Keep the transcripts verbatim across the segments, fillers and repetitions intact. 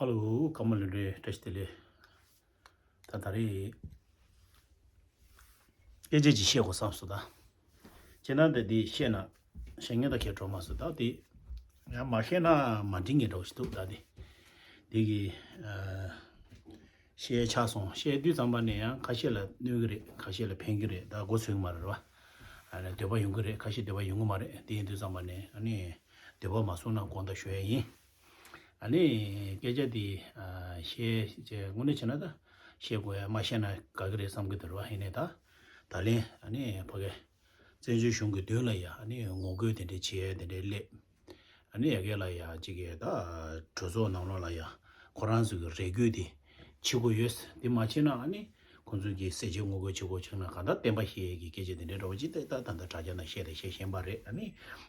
ཧ་ལོ། ཀརྨ་ལྷུན་གྲུབ། བཀྲ་ཤིས་བདེ་ལེགས། ད་ད་རེས་སྐད་ཆ་ཅིག་བཤད་དགོས་བསམ་སོང་ད། ཁྱེད་རང་ད་འདི་བཤད་ན་བཤད་ངེས་ད་ཁྱེད་གྲོགས་མ་སོང་ད། དེ་ཡང་མ་བཤད་ན་མ་འགྲིག་ངེས་འདྲ་བོ་ཞིག་འདུག་ད་དེ། དེ་གི་ཨ། བཤད་ཆགས་སོང་། བཤད་དུས་ཙམ་པ་ནས་ཡང་ཁ་ཤས་ལ་གནོད་གི་རེད། ཁ་ཤས་ལ་ཕན་གི་རེད། ད་མགོ་ཚོས་གི་མ་རེད་བ། ཨ་ནི་འདོད་པ་ཡོང་གི་རེད། ཁ་ཤས་འདོད་པ་ཡོང་གི་མ་རེད། དེ་ཡིན་དུས་ཙམ་པ་ནས་ཨ་ནི་འདོད་པ་མ་བཟུང་ན་དགོངས་དག་ཞུ་ཡ་ཡིན། ཨ་ནི་སྐད་ཆ་དེ་ཨ་བཤད་བྱས་དངོས་གནས་བྱས་ན་ད་བཤད་དགོས་ཡ། མ་བཤད་ན་དགའ་གི་རེད་བསམ་གི་འདུག་ར་བ། ཡིན་ནའི་ད་ད་ལན་ཨ་ནི་ཕ་གི་བཙན་བྱོལ་གཞུང་གི་མདུན་ལ་ཡ་ཨ་ནི་ངོ་རྒོལ་དེ་འདྲས་བྱེད་ཡ་དེ་འདྲས་སླེབས། ཨ་ནི་ཡ་གི་ལ་ཡ་གཅིག་གི་ད་གྲོས་ཚོགས་ནང་ལོགས་ལ་ཡ་ཁོ་རང་ཚོ་གི་རེ་སྐུལ་དེ་བྱེད་དགོས་ཡོད། དེ་མ་བྱེད་ན་ཨ་ནི་ཁོང་ཚོ་གི་ཟས་བཅད་ངོ་རྒོལ་བྱེད་དགོས་བྱུང་ན་གང་ལྟར་བསྟན་པ་བཤིག་ཡས་ཀྱི་སྐད་ཆ་དེ་འདྲའི་འདྲ་བོ་ཅིག་ད་ད་ད་ལྟ་དྲ་རྒྱ་ནང་བཤད་དང་བཤད་བཞིན་པ་རེད། ཨ་ནི་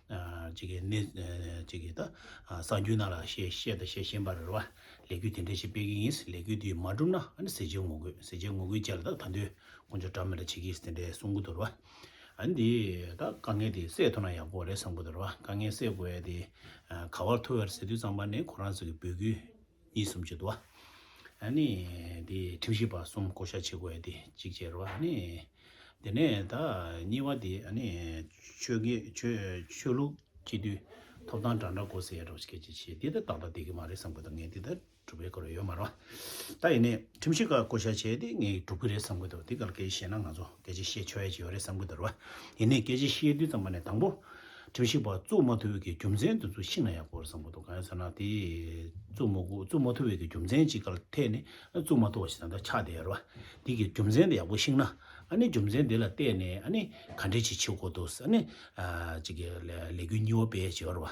ཨ་གཅིག་གི་ནི་ཨ་གཅིག་གི་ད་ཨ་གསར་འགྱུར་ནང་ལ་བཤད་བཤད་དང་བཤད་བཞིན་པ་རེད་བ། ལས་འགུལ་དེ་འདྲ་ཞིག་སྤེལ་གི་ཡིན། ལས་འགུལ་དེ་མ་འགྲུབ་ན་ཨ་ནི་ཟས་བཅད་ངོ་རྒོལ། ཟས་བཅད་ངོ་རྒོལ་བྱས་ལ་ད་ད་དུང་དཀོན་མཆོག་འདྲ་མི་འདྲ་བྱེད་ཀྱི་ཡིན་དེ་འདྲའི་གསུང་གི་འདུག་ར་བ། ཨ་ནི་དེ་ད་དཀའ་ངལ་དེ་སེལ་ཐུབ་ན་ཡག་པོ་རེད་བསམ་གི་འདུག་ར་བ། དཀའ་ངལ་སེལ་དགོས་ཡ་དེ་ཨ་ག་པར་ཐུག་ཡོད་རེད་ཟེར་དུས་ཙམ་པ་ནས་ཁོ་རང་ཚོ་གི་འབོད་སྐུལ་གཉིས་གསུམ་ཅིག་འདུག་བ། ཨ་ནི་དེ་ཁྲིམས་ཞིབ་པ་གསུམ་བསྐོ་བཞག་བྱེད་དགོས་ཡ་དེ་གཅིག་བྱས་ར་བ། ཨ་ནི་དེ་ནས་ད་གཉིས་པ་དེ་ཨ་ནི་ཆོས་དགེ་ཆོས་ཆོས་ལུགས་སྤྱི་འཐུས་ཐོབ་ཐང་འདྲ་འདྲ་དགོས་ཟེར་ཡ་འདྲ་བོ་ཞིག་སྐད་ཆ་བཤད། དེ་ད་ཏག་ཏག་བསྡད་ཀྱི་མ་རེད་བསམ་གི་འདུག་ངས་དེ་ད་གྲུབ་པའི་སྐོར་ཡོད་མ་རེད་བ། ད་ཡིན་ནའི་ཁྲིམས་ཞིབ་ཁག་བསྐོ་བཞག་བྱས་ཏེ་ངས་གྲུབ་ཀྱི་རེད་བསམ་གི་འདུག་དེ་ག་ལ་སྐད་ཆ་བཤད་ན་ང་ཚོ་སྐད་ཆ་བཤད་ཆོག་ཡ་ཅིག་ཡོད་རེད་བསམ་གི་འདུག་ར་བ། ཡིན་ནའི་སྐད་ཆ་བཤད་དུས་ཙམ་པ་ནས་དང་པོ་ཁྲིམས་ཞིབ་པ་བཙུགས་མ་ཐུབ་པའི་གི་རྒྱུ་མཚན་དེ་ཚོ་ཤེས་ན་ཡག་པོ་རེད་བསམ་གི་འདུག་གང་ཡིན་ཟེར་ན་དེ་བཙུགས་མ་དགོས་བཙུགས་མ་ཐུབ་པའི་གི་རྒྱུ་མཚན་ཅིག་ག་ལ་ཐད་ནས་བཙུགས་མ་ཐུབ་པ་ཞིག་ད་ལྟ་ཆགས་བསྡད་ཡོད་རེད་བ། དེ་གི་རྒྱུ་མཚན་དེ་ཡག་པོ་ཤེས་ན་ཨ་ནི་རྒྱུ་མཚན་དེ་ལ་བལྟས་ནས་ཨ་ནི་ག་འདྲས་ཅིག་བྱེད་དགོས་འདུག་ཨ་ནི་ཨ་ཅིག་གི་ལས་ལས་འགུལ་གཉིས་པ་སྤེལ་བྱས་ཡོད་རེད་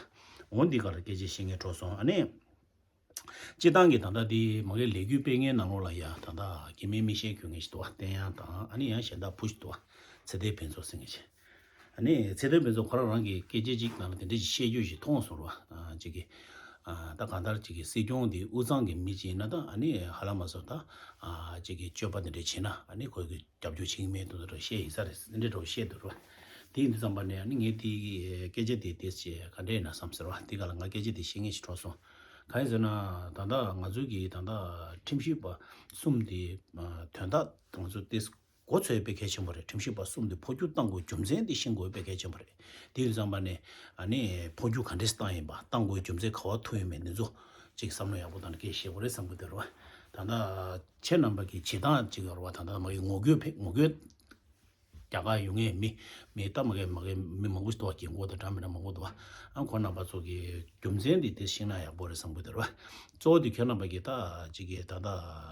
བ། འོ་འདི་ག་ལ་སྐད་ཆ་བཤད་ངེས་འགྲོ་སོང་། ཨ་ནི། སྤྱི་བཏང་གི་ད་ལྟ་འདི་མ་གི་ལས་འགུལ་སྤེལ་མཁན་ནང་ལོགས་ལ་ཡ་ད་ལྟ་སྐྱེ་དམན་མི་ཤེས་གྱོད་མཁན་ཞིག་འདུག་བ། བསྟན་དབྱངས་དང་ཨ་ནི་ཡང་གཞན་དག་བུ་ཞིག་འདུག་བ། ཚེ་བརྟན་ཕུན་ཚོགས་ཟེར་མཁན་ཞིག་ཨ་ནི་ཚེ་བརྟན་ཕུན་ཚོགས་ཁོ་རང་རང་གི་སྐད་ཆ་ཅིག་ནང་ལ་དེ་འདྲ་ཞིག་བཤད་རྒྱུ་ཞིག་མཐོང་སོང་ར་བ། ཨ་ཅིག་གི་ཨ་ད་གང་ལྟར་ཅིག་གི་སྲིད་སྐྱོང་འདི་དབུས་གཙང་གི་མི་ཅིག་ཡིན་ན་ད་ཨ་ནི་ཧ་ལམ་མ་སོང་ད་ཨ་ཅིག་གི་སྤྱོད་པ་དེ་འདྲ་བྱེད་ན་ཨ་ནི་ཁོ་གི་རྒྱབ་སྐྱོར་བྱེད་ཀྱི་མེད་འདུག་ད་བཤད་ཡིན་ས་རེད། འདི་འདྲ་བཤད་འདུག་ར་བ། དེ་ཡིན་དུས་ཙམ་པ་ནས་ཨ་ནི་ངས་དེ་གི་སྐད་ཆ་དེ་དེ་ཞེས་ག་འདྲ་ཡིན་ན་བསམ་ཟེར་བ། དེ་ག་ལ་ང་སྐད་ཆ་དེ་བཤད་མཁན་ཞིག་གྲོགས་སོང་། གང་ཡིན་ཟེར་ན་ད་ལྟ་ང་ཚོ་གི་ད་ལྟ་ཁྲིམས་ཞིབ་པ་གསུམ་དེ་དོན་དག་ང་ཚོ་དེ་མགོ་ཚོས་དཔེ་གལ་ཆེན་པོ་རེད། ཁྲིམས་ཞིབ་པ་གསུམ་དེ་འཕོ་འགྱུར་གཏང་དགོས་རྒྱུ་མཚན་དེ་ཤེས་དགོས་དཔེ་གལ་ཆེན་པོ་རེད། དེ་ཡིན་དུས་ཙམ་པ་ནས་ཨ་ནི་འཕོ་འགྱུར་ག་འདྲས་བཏང་ཡིན་པ། གཏང་དགོས་རྒྱུ་མཚན་ག་པར་ཐུག་ཡོད་མེད་འདི་ཚོ་ཅིག་བསམ་བློ་ཡག་པོ་བཏང་ནས་སྐད་བཤད་དགོས་རེད་བསམ་གི་འདུག་ར་བ། ད་ལྟ་ཁྱེད་རྣམ་པ་གི་བྱེད་སྟངས་ཅིག་ཡོད་ར་བ། ད་ལྟ་མ་གི་ངོ་རྒོལ་བྱེད་ངོ་རྒོལ་རྒྱག་ག་ཡོང་མཁན་མི་མི་ལྟ་མ་གི་མ་གི་མི་མང་པོ་ཞིག་འདུག་བ། རྒན་གོག་དང་འདྲ་མི་འདྲ་མང་པོ་འདུག་བ། ཨ་ཁོང་རྣམ་པ་ཚོ་གི་རྒྱུ་མཚན་འདི་དེ་ཤེས་ན་ཡག་པོ་རེད་བསམ་གི་འདུག་ར་བ། གཙོ་བོ་དེ་ཁྱེད་རྣམ་པ་གི་ད་ཅིག་གི་ད་ལྟ་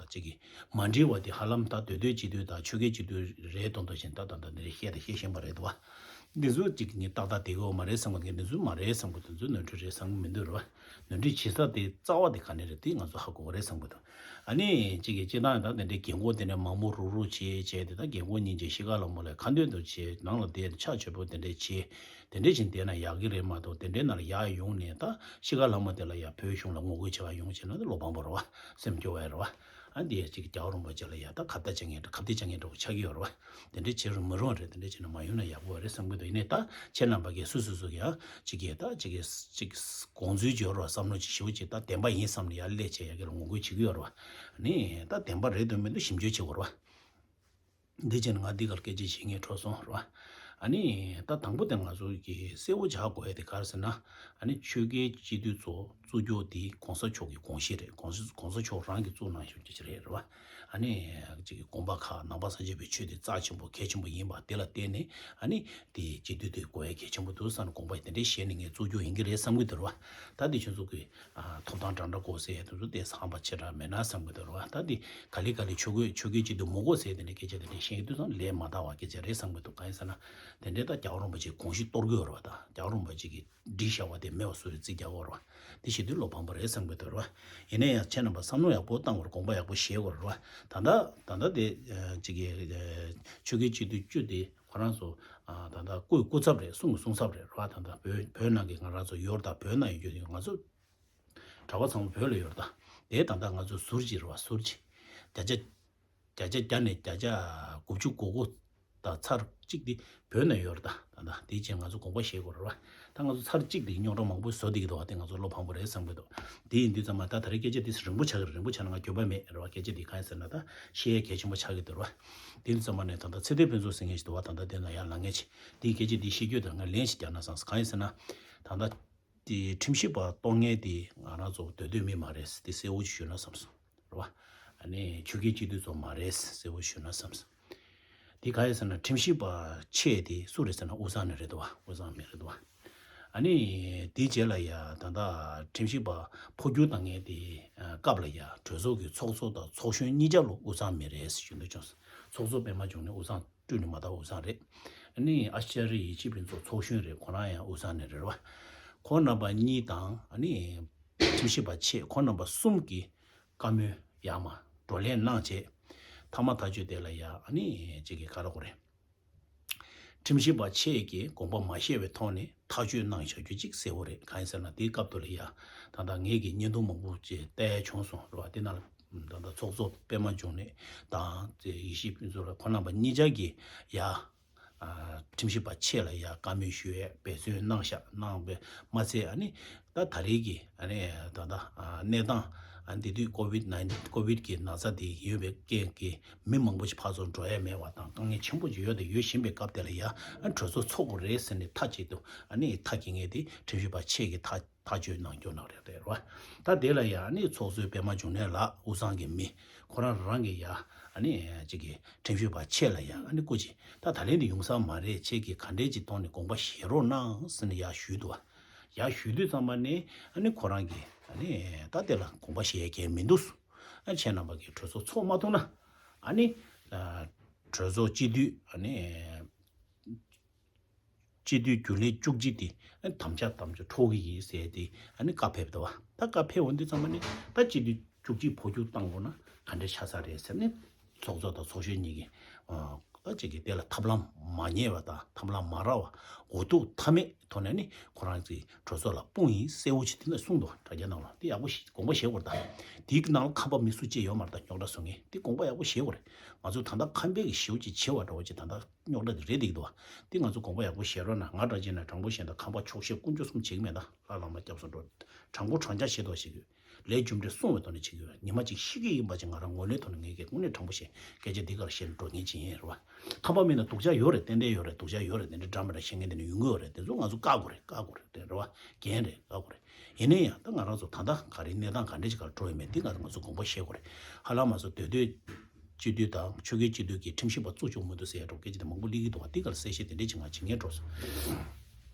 ཅིག་གི་མ་འགྲིག་པ་དེ་ཧ་ལམ་ད་མདོ་སྟོད་སྤྱི་འཐུས་དང་ཆོལ་ཁའི་སྤྱི་འཐུས་རེད་མདོག་མདོག་བཞིན་ད་ད་ད་འདི་རེད་བཤད་དང་བཤད་བཞིན་པ་རེད་འདུག་བ། འདི་ཚོ་ཅིག་ངས་ཏག་ཏག་བསྡད་ཀྱི་ཡོད་མ་རེད་བསམ་གི་འདུག་འདི་ཚོ་མ་རེད་བསམ་གི་འདུག་འདི་ཚོ་ནོར་འཁྲུལ་རེད་བསམ་གི་མི་འདུག་ར་བ། ནོར་འཁྲུལ་བྱེད་ས་དེ་རྩ་བ་དེ་ག་ནས་རེད་དེ་ང་ཚོ་ཧ་གོ་གི་རེད་བསམ་གི་འདུག་ཨ་ནི་གཅིག་གི་སྤྱི་བཏང་ད་དེ་འདྲའི་རྒན་གོག་དེ་འདྲ་མང་པོ་རུག་རུག་བྱས་བྱས་དེ་ད་རྒན་གོག་སྙིང་རྗེ་ཤི་ཁ་ལ་མོ་ལ་ཁ་འདོན་དུ་བྱས་ནང་ལ་བསྡད་ཆ་ཆོད་པོ་དེ་འདྲས་བྱས་དེ་འདྲས་བྱས་བསྡད་ན་ཡག་གི་རེད་མ་གཏོགས་དེ་འདྲའི་ནང་ལ་ཡར་ཡོང་ནས་ད་ཤི་ཁ་ལ་མོ་དེ་ལ་ཡ་བོད་གཞུང་ལ་ངོ་རྒོལ་བྱེད་ག་ཡོང་བྱས་ན་ད་བློ་ཕམ་པོ་རེད་བ། སེམས་སྐྱོ་བ་རེད་བ། ཨ་འདི་གཅིག་རྒྱལ་བ་རིན་པོ་ཆེ་ལ་ཡ་ད་ཁ་བརྡ་བྱ་མཁན་འདྲ་ཁ་བརྡ་བྱ་མཁན་འདྲ་བོ་ཆགས་ཀྱི་ཡོད་རེད་བ། དེ་འདྲས་བྱེད་རུང་མི་རུང་བ་རེད། དེ་འདྲས་བྱས་ན་མ་ཡོང་ན་ཡག་པོ་རེད་བསམ་གི་འདུག་ཡིན་ནའི་ད་ཁྱེད་རྣམ་པ་གིས་སུ་སུ་སུ་གིས་ཨ་ཅིག་གིས་ད་ཅིག་གིས་ཅིག་དགོངས་ཚུལ་བརྗོད་རོགས། བསམ་བློ་ཅིག་ཞེ་པོ་ཅིག་ད་བདེན་པ་ཡིན་བསམ་ནས་ཡར་སླེབས་བྱས་ཡ་གི་ལ་ངོ་རྒོལ་བྱེད་ཀྱི་ཡོད་རེད་བ། ནི་ད་བདེན་པ་རེད་འདུག་མི་འདུག་ཞིབ་འཇུག་བྱེད་དགོས་རེད་བ། འདི་བྱས་ན་ང་འདི་གར་སྐད་ཆ་བཤད་མཁན་འགྲོ་སོང་རེད་བ། ཨ་ནི་ད་དང་པོ་དེ་ང་ཚོ་གིས་གསལ་བོ་བྱ་དགོས་ཡ་དེ་ག་རེ་ཟེར་ན། ཨ་ནི་ཆོལ་ཁའི་སྤྱི་འཐུས་ཚོ་བཙུགས་རྒྱུ་དེ་གོང་ས་མཆོག་གི་དགོངས་གཞི་རེད། གོང་ས་གོང་ས་མཆོག་རང་གིས་བཙུགས་གནང་བཞག་རྒྱུ་ཅིག་རེད་རེད་བ། ཨ་ནི་ཅིག་གི་དགོངས་པ་ཁག་ནང་པ་སངས་རྒྱས་པའི་ཆོས་དེ་རྩ་ཆེན་པོ་གལ་ཆེན་པོ་ཡིན་པ་དེ་ལ་བརྟེན་ནས་ཨ་ནི་དེ་སྤྱི་འཐུས་དེ་དགོས་ཡ་གལ་ཆེན་པོ་འདུག་བསམ་ནས་དགོངས་པ་དེ་འདྲའི་བཞེས་ནས་ངས་བཙུགས་རྒྱུ་ཡིན་གྱི་རེད་བསམ་གྱི་འདུག་རེད་བ། ད་དེ་ཁྱོད་ཚོ་གི་ཨ་ཐོབ་ཐང་འདྲ་འདྲ་དགོས་ཟེར་ཡ་དེ་ཚོ་དེ་ཟམ་པ་ཆེ་དྲགས་མེད་ན་བསམ་གྱི་འདུག་རེད་བ། ད་དེ་ག་ལེ་ག་ལེ་ཆོལ་ཁའི་ཆོལ་ཁའི་སྤྱི་འཐུས་མི་དགོས་ཟེར་དེ་འདྲའི་སྐད་ཆ་དེ་འདྲ་བཤད་ཡོད་དུས་ཙང་ལས་མ་དག་པ་སྐད་ཆ་རེད་བསམ་གྱི་འདུག་གང་ཡིན་ཟེར་ན་དེ་འདྲའི་ད་རྒྱལ་བ་རིན་པོ་ཆེའི་དགོངས་གཞི་གཏོར་གྱི་ཡོད་རེད་བ། ད་རྒྱལ་བ་རིན་པོ་ཆེ་གིས་བསྒྲིགས་བཞག་པ་དེ་མེད་པ་བཟོ་ཡི་རྩིས་རྒྱག་གི་ཡོད་རེད་བ། དེ་བྱེད་དུས་བློ་ཕམ་པ་རེད་བསམ་གྱི་འདུག་རེད་བ། ཡིན་ན་ཡང་ཁྱེད་རྣམ་པ་བསམ་བློ་ཡག་པོ་བཏང་དགོས་རེད། དགོངས་པ་ཡག་པོ་བཞེས་དགོས་རེད་བ། ད་ལྟ་ད་ལྟ་དེ་ཅིག་གི་ཆོལ་ཁའི་སྤྱི་འཐུས་བཅུ་དེ་ཁོ་རང་ཚོ་ད་ལྟ་སྐུའི་སྐུ་ཚབ་རེད། གསུང་གི་གསུང་ཚབ་རེད་རེད་བ། ད་ལྟ་བོད་བོད་ནང་གི་ང་རང་ཚོ་ཡོད་རེད། ད་བོད་ནང་ཡོད་རྒྱུ་དེ་ང་ཚོ་གྲྭ་པ་ཚང་མ་བོད་ལ་ཡོད་རེད། ད་དེ་ད་ལྟ་ང་ཚོ་ཟུར་གཅིག་རེད་བ། ཟུར་གཅིག་བརྒྱ་ཆ་བརྒྱ་ཆ་བརྒྱ་ནས་བརྒྱ་ཆ་དགུ་བཅུ་གོ་དགུ་ ད་ཚར་གཅིག་དེ་བོད་ནས་ཡོད་རེད། ད་ད་ད་དེའི་རྗེས་ང་ཚོ་དགོངས་པ་བཞེས་དགོས་རེད་བ། ད་ང་ཚོ་ཚར་གཅིག་དེ་རྙོག་དྲ་མང་པོ་བཟོ་བསྡད་ཀྱི་འདུག་བ། དེ་ང་ཚོ་བློ་ཕངས་པོ་རེད་བསམ་གྱི་འདུག་དེ་ཡིན་དུས་ཙམ་པ་ད་ད་རེས་སྐད་ཆ་དེ་རིང་པོ་ཆགས་ཀྱི་རེད། རིང་པོ་ཆགས་ན་ང་འགྱོད་པ་མེད་རེད་བ། སྐད་ཆ་དེ་གང་ཡིན་ཟེར་ན་ད་བཤད་ཡས་གལ་ཆེན་པོ་ཆགས་ཀྱི་འདུག་རེད་བ། དེ་ཡིན་དུས་ཙམ་པ་ནས་ད་ད་ཚེ་བརྟན་ཕུན་ཚོགས་ཟེར་མཁན་ཞིག་འདུག་བ། ད་ད་དེ་ན་ཡར་ལངས་མཁན་ཞིག་དེའི་སྐད་ཆ་དེ་བཤད་རྒྱུ་དེ་ང་ལན་ཞིག་རྒྱག་ན་བསམ་སོང་། གང་ཡིན་ཟེར་ན་ད་ད། དེ་ཁྲིམས་ཞིབ་པ་གཏོང་མཁན་དེ་ང་རང་ཚོ་སྡོད་སྡོད་མི་མ་རེད། དེ་གསལ་བོ་ཞིག་ཞུས་ན་བསམ་སོང་། རེད་བ། ཨ་ནི་ཆོལ་ཁའི་སྤྱི་འཐུས་ཚོ་མ་རེད། གསལ་བོ་ཞུས་ན་བསམ་སོང་། དེ་ག་རེ་ཟེར་ན་ཁྲིམས་ཞིབ་པ་ཆེ་དེ་སུ་རེད་ཟེར་ན་དབུས་གཙང་ནས་རེད་འདུག་བ། དབུས་གཙང་མི་རེད་འདུག་བ། ཨ་ནི་དེའི་རྗེས་ལ་ཡ་ད་ལྟ་ཁྲིམས་ཞིབ་པ་འཕོ་འགྱུར་བཏང་མཁན་དེ་སྐབས་ལ་ཡ་གྲོས་ཚོགས་ཀྱི་ཚོགས་གཙོ་དང་ཚོགས་གཞོན་གཉིས་ཆ་ལོ་དབུས་གཙང་མི་རེད་ཞུ་འདོད་བྱུང་སོང་། ཚོགས་གཙོ་པད་མ་འབྱུང་གནས་དབུས་གཙང་སྤྲུལ་ནས་མ་ད་དབུས་གཙང་རེད། ཨ་ནི་ཨ་ཤ་རི་ཡེ་ཆི་ཕུན་ཚོགས་ཚོགས་གཞོན་རེད། ཁོ་རང་ཡང་དབུས་གཙང་ནས་རེད་བ། ཁོང་རྣམ་པ་གཉིས་དང་ཨ་ནི་ཁྲིམས་ཞིབ་པ་ཆེ་ཁོང་རྣམ་པ་གསུམ་གྱིས་བཀའ་མོལ་ཡར་མར་བགྲོ་གླེང་གནང་བྱས། མཐའ་མ་ཐག་གཅོད་དེ་ལ་ཡ་ཨ་ནི་གཅིག་གིས་ག་རེ་གོ་རེད། ཁྲིམས་ཞིབ་པ་ཆེ་གིས་དགོངས་པ་མ་བཞེས་པའི་ཐོག་ནས་ཐག་གཅོད་གནང་བཞག་རྒྱུ་གཅིག་གསལ་བོ་རེད། གང་ཡིན་ཟེར་ན་དེའི་སྐབས་དུ་ལ་ཡ་ད་ལྟ་ངེད་ཀྱིས་བརྙན་ཐུང་མང་པོ་ཅིག་བལྟས་བྱུང་སོང་རེད་བ། དེ་ནང་ལ་ད་ལྟ་ཚོགས་གཙོ་པད་མ་འབྱུང་གནས་དང་ཡེ་ཤེས་ཕུན་ཚོགས་ལ་ཁོང་རྣམ་པ་གཉིས་ཆ་གིས་ཡ། ཨ། ཁྲིམས་ཞིབ་པ་ཆེ་ལ་ཡ་བཀའ་མོལ་ཞུ་ཡས་འབད་བརྩོན་གནང་ཤག་གནང་བས་མ་ཚད་ཨ་ནི་ད་ད་རེས་ཀྱི་ཨ་ནི་ད་ལྟ་ཨ་གནས་སྟངས་ཨ་འདི་དུས་ཀོ་བིད་ནའིན་ཏིན་ཀོ་བིད་ཀྱི་ན་ཚ་དེ་ཡོད་པའི་རྐྱེན་གྱིས་མི་མང་པོ་ཞིག་ཕར་ཚུར་འགྲོ་ཡས་མེད་པ་དང་དཀའ་ངལ་ཆེན་པོ་ཅིག་ཡོད་དང་ཡོད་བཞིན་པའི་སྐབས་དེ་ལ་ཡ་ཨ་གྲོས་ཚོགས་ཚོགས་དགོས་རེད་ཟེར་ནས་མཐའ་གཅིག་ཏུ་ཨ་ནི་མཐའ་འཁྱེར་མཁན་དེ་ཁྲིམས་ཞིབ་པ་ཆེ་གི་མཐའ། ཐག་གཅོད་གནང་རྒྱུ་ནང་རེད་རེད་བ། ད་དེ་ལ་ཡང་ནི་ཚོགས་གཙོས་པད་མ་འབྱུང་གནས་ལགས་དབུས་གཙང་གི་མི་ཁོ་རང་རང་གི་ཡ་ཨ་ནི་གཅིག་གི་ཁྲིམས་ཞིབ་པ་ཆེ་ལ་ཡ་ཨ་ནི་སྐུ་མཁྱེན་ད་ད་ལན་དུ་ཡོང་ས་མ་རེད། ཁྱེད་ཀྱིས་ག་འདྲས་ཅིག་གཏོང་ནས་དགོངས་པ་བཞེས་རོགས་གནང་ཟེར་ནས་ཡར་ཞུས་འདུག་བ། ཡར་ཞུས་དུས་ཙམ་པ་ནས་ཨ་ནི་ཁོ་རང་གིས་ཨ་ནི་ད་དེ་ལ་དགོངས་པ་བཞེས་ཡ་གལ་མི་འདུག་ཨ་ཁྱེད་རྣམ་པ་གིས་གྲོས་ཚོགས་ཚོགས་མ་ཐུབ་ན་ཨ་ནི་གྲོས་ཚོགས་སྤྱི་འཐུས་ཨ་ནི། སྤྱི་འཐུས་རྒྱུན་ལས་བཅུ་གཅིག་དེ་དམ་བཅའ་དམ་བཅའ་འཕྲོག་གི་ཡིན་ཟེར་ཏེ་ཨ་ནི་བཀའ་ཕེབས་འདུག་བ། ད་བཀའ་ཕེབས་འོང་དུས་ཙམ་པ་ནི་ད་སྤྱི་འཐུས་བཅུ་གཅིག་འཕོ་འགྱུར་བཏང་དགོས་ན་ག་འདྲ་ཆགས་ས་རེད་ཟེར་ནས་ཚོགས་གཙོ་དང་ཚོགས་གཞོན་གཉིས་ཀྱིས་ད་ཅིག་གིས་དེ་ལ་ཐབས་ལམ་མ་རྙེད་པ་དང་ཐབས་ལམ་མ་རག་པ་འུ་ཐུག་མཐའ་མེད་ཐོག་ནས་ནི་ཁོ་རང་ཚོའི་གྲོས་ཚོགས་ལ་དཔུང་ཡིན་གསལ་བོ་ཅིག་དེ་ནས་གསུངས་འདུག་དྲ་རྒྱ་ནང་ལ་དེ་ཡག་པོ་ཞིག་དགོངས་པ་བཞེས་དགོས་རེད། ད་དེའི་ནང་ལ་ཁམས་པ་མི་སུ་གཅིག་ཡོད་མ་རེད། ད་རྙོག་དྲ་བཟོ་མཁན་དེ་དགོངས་པ་ཡག་པོ་བཞེས་དགོས་རེད། ང་ཚོ་ད་ལྟ་ཁམས་པའི་གི་ཞེའུ་ཅིག་བྱེད་པ་འདྲ་བོ་ཅིག་ད་ལྟ་རྙོག་དྲ་དེ་རེད་བསྡད་ཀྱི་འདུག་བ། དེ་ང་ཚོ་དགོངས་པ་ཡག་པོ་བཞེས་རོགས་གནང་། ང་འདྲ་བྱས་ན་དྲང་པོ་བཤད་ན་ད་ཁམས་པ་ཕྱོགས་ཞེན་དཀོན་མཆོག་གསུམ་བྱེད་ཀྱི་མེད། ད་ལྷ་བླ་མ་སྐྱབས་སུ་འགྲོ། དྲང་པོ་དྲང་བཞག་བཤད་དོ་བྱེད་ཀྱི་ཡོད། ཉི་མ་གཅིག་སྲུང་བའི་ཐོག་ནས་བྱེད་ཀྱི་ཡོད། ཉི་མ་གཅིག་ཤི་གི་ཡིན་པ་ཅིག་ང་རང་ངོས་ལེན་ཐོག་ནས་ངས་ཀྱི་དངོས་གནས་དྲང་པོ་བཤད་སྐད་ཆ་འདི་གར་བཤད་ནས་འགྲོ་མཁན་ཅིག་ཡིན་རེད་བ། ཁམས་པ་མིན་ན་སྡུག་ཅག་ཡོད་རེད། ཏན་ཏན་ཡོད་རེད། སྡུག་ཅག་ཡོད་རེད། དེ་འདྲའི་འདྲ་མི་འདྲ་བཤད་མཁན་དེ་འདྲ་ཡོང་གི་ཡོད་རེད། དེ་ཚོ་ང་ཚོ་བཀག་དགོས་རེད། བཀག་དགོས་རེད། དེ་རེད་བ། འགན་རེད། བཀག་དགོས་རེད། ཡིན་ན་ཡང་ད་ང་རང་ཚོ་ད་ལྟ་ག་རེ་གནས་སྟངས་ག་འདྲ་ཅིག་གར་འགྲོ་ཡོད་མེད་འདི་ང་ཚོ་ང་ཚོ་དགོངས་པ་བཞེས་དགོས་རེད། ཧ་ལམ་ང་ཚོ་སྡོད་སྡོད་སྤྱི་འཐུས་དང་ཆོལ་ཁའི་སྤྱི་འཐུས་ཀྱིས་ཁྲིམས་ཞིབ་པ་བཙུགས་ཆོག་མི་འདུག་ཟེར་ཡ་འགྲོ་སྐད་ཆ་དེ་མང་པོ་སླེབས་ཀྱི་འདུག་བ། འདི་གར་གསལ་བཤད་དེ་འདྲ་ཅིག་ང་བྱེད་མཁན་འགྲོ་སོང་།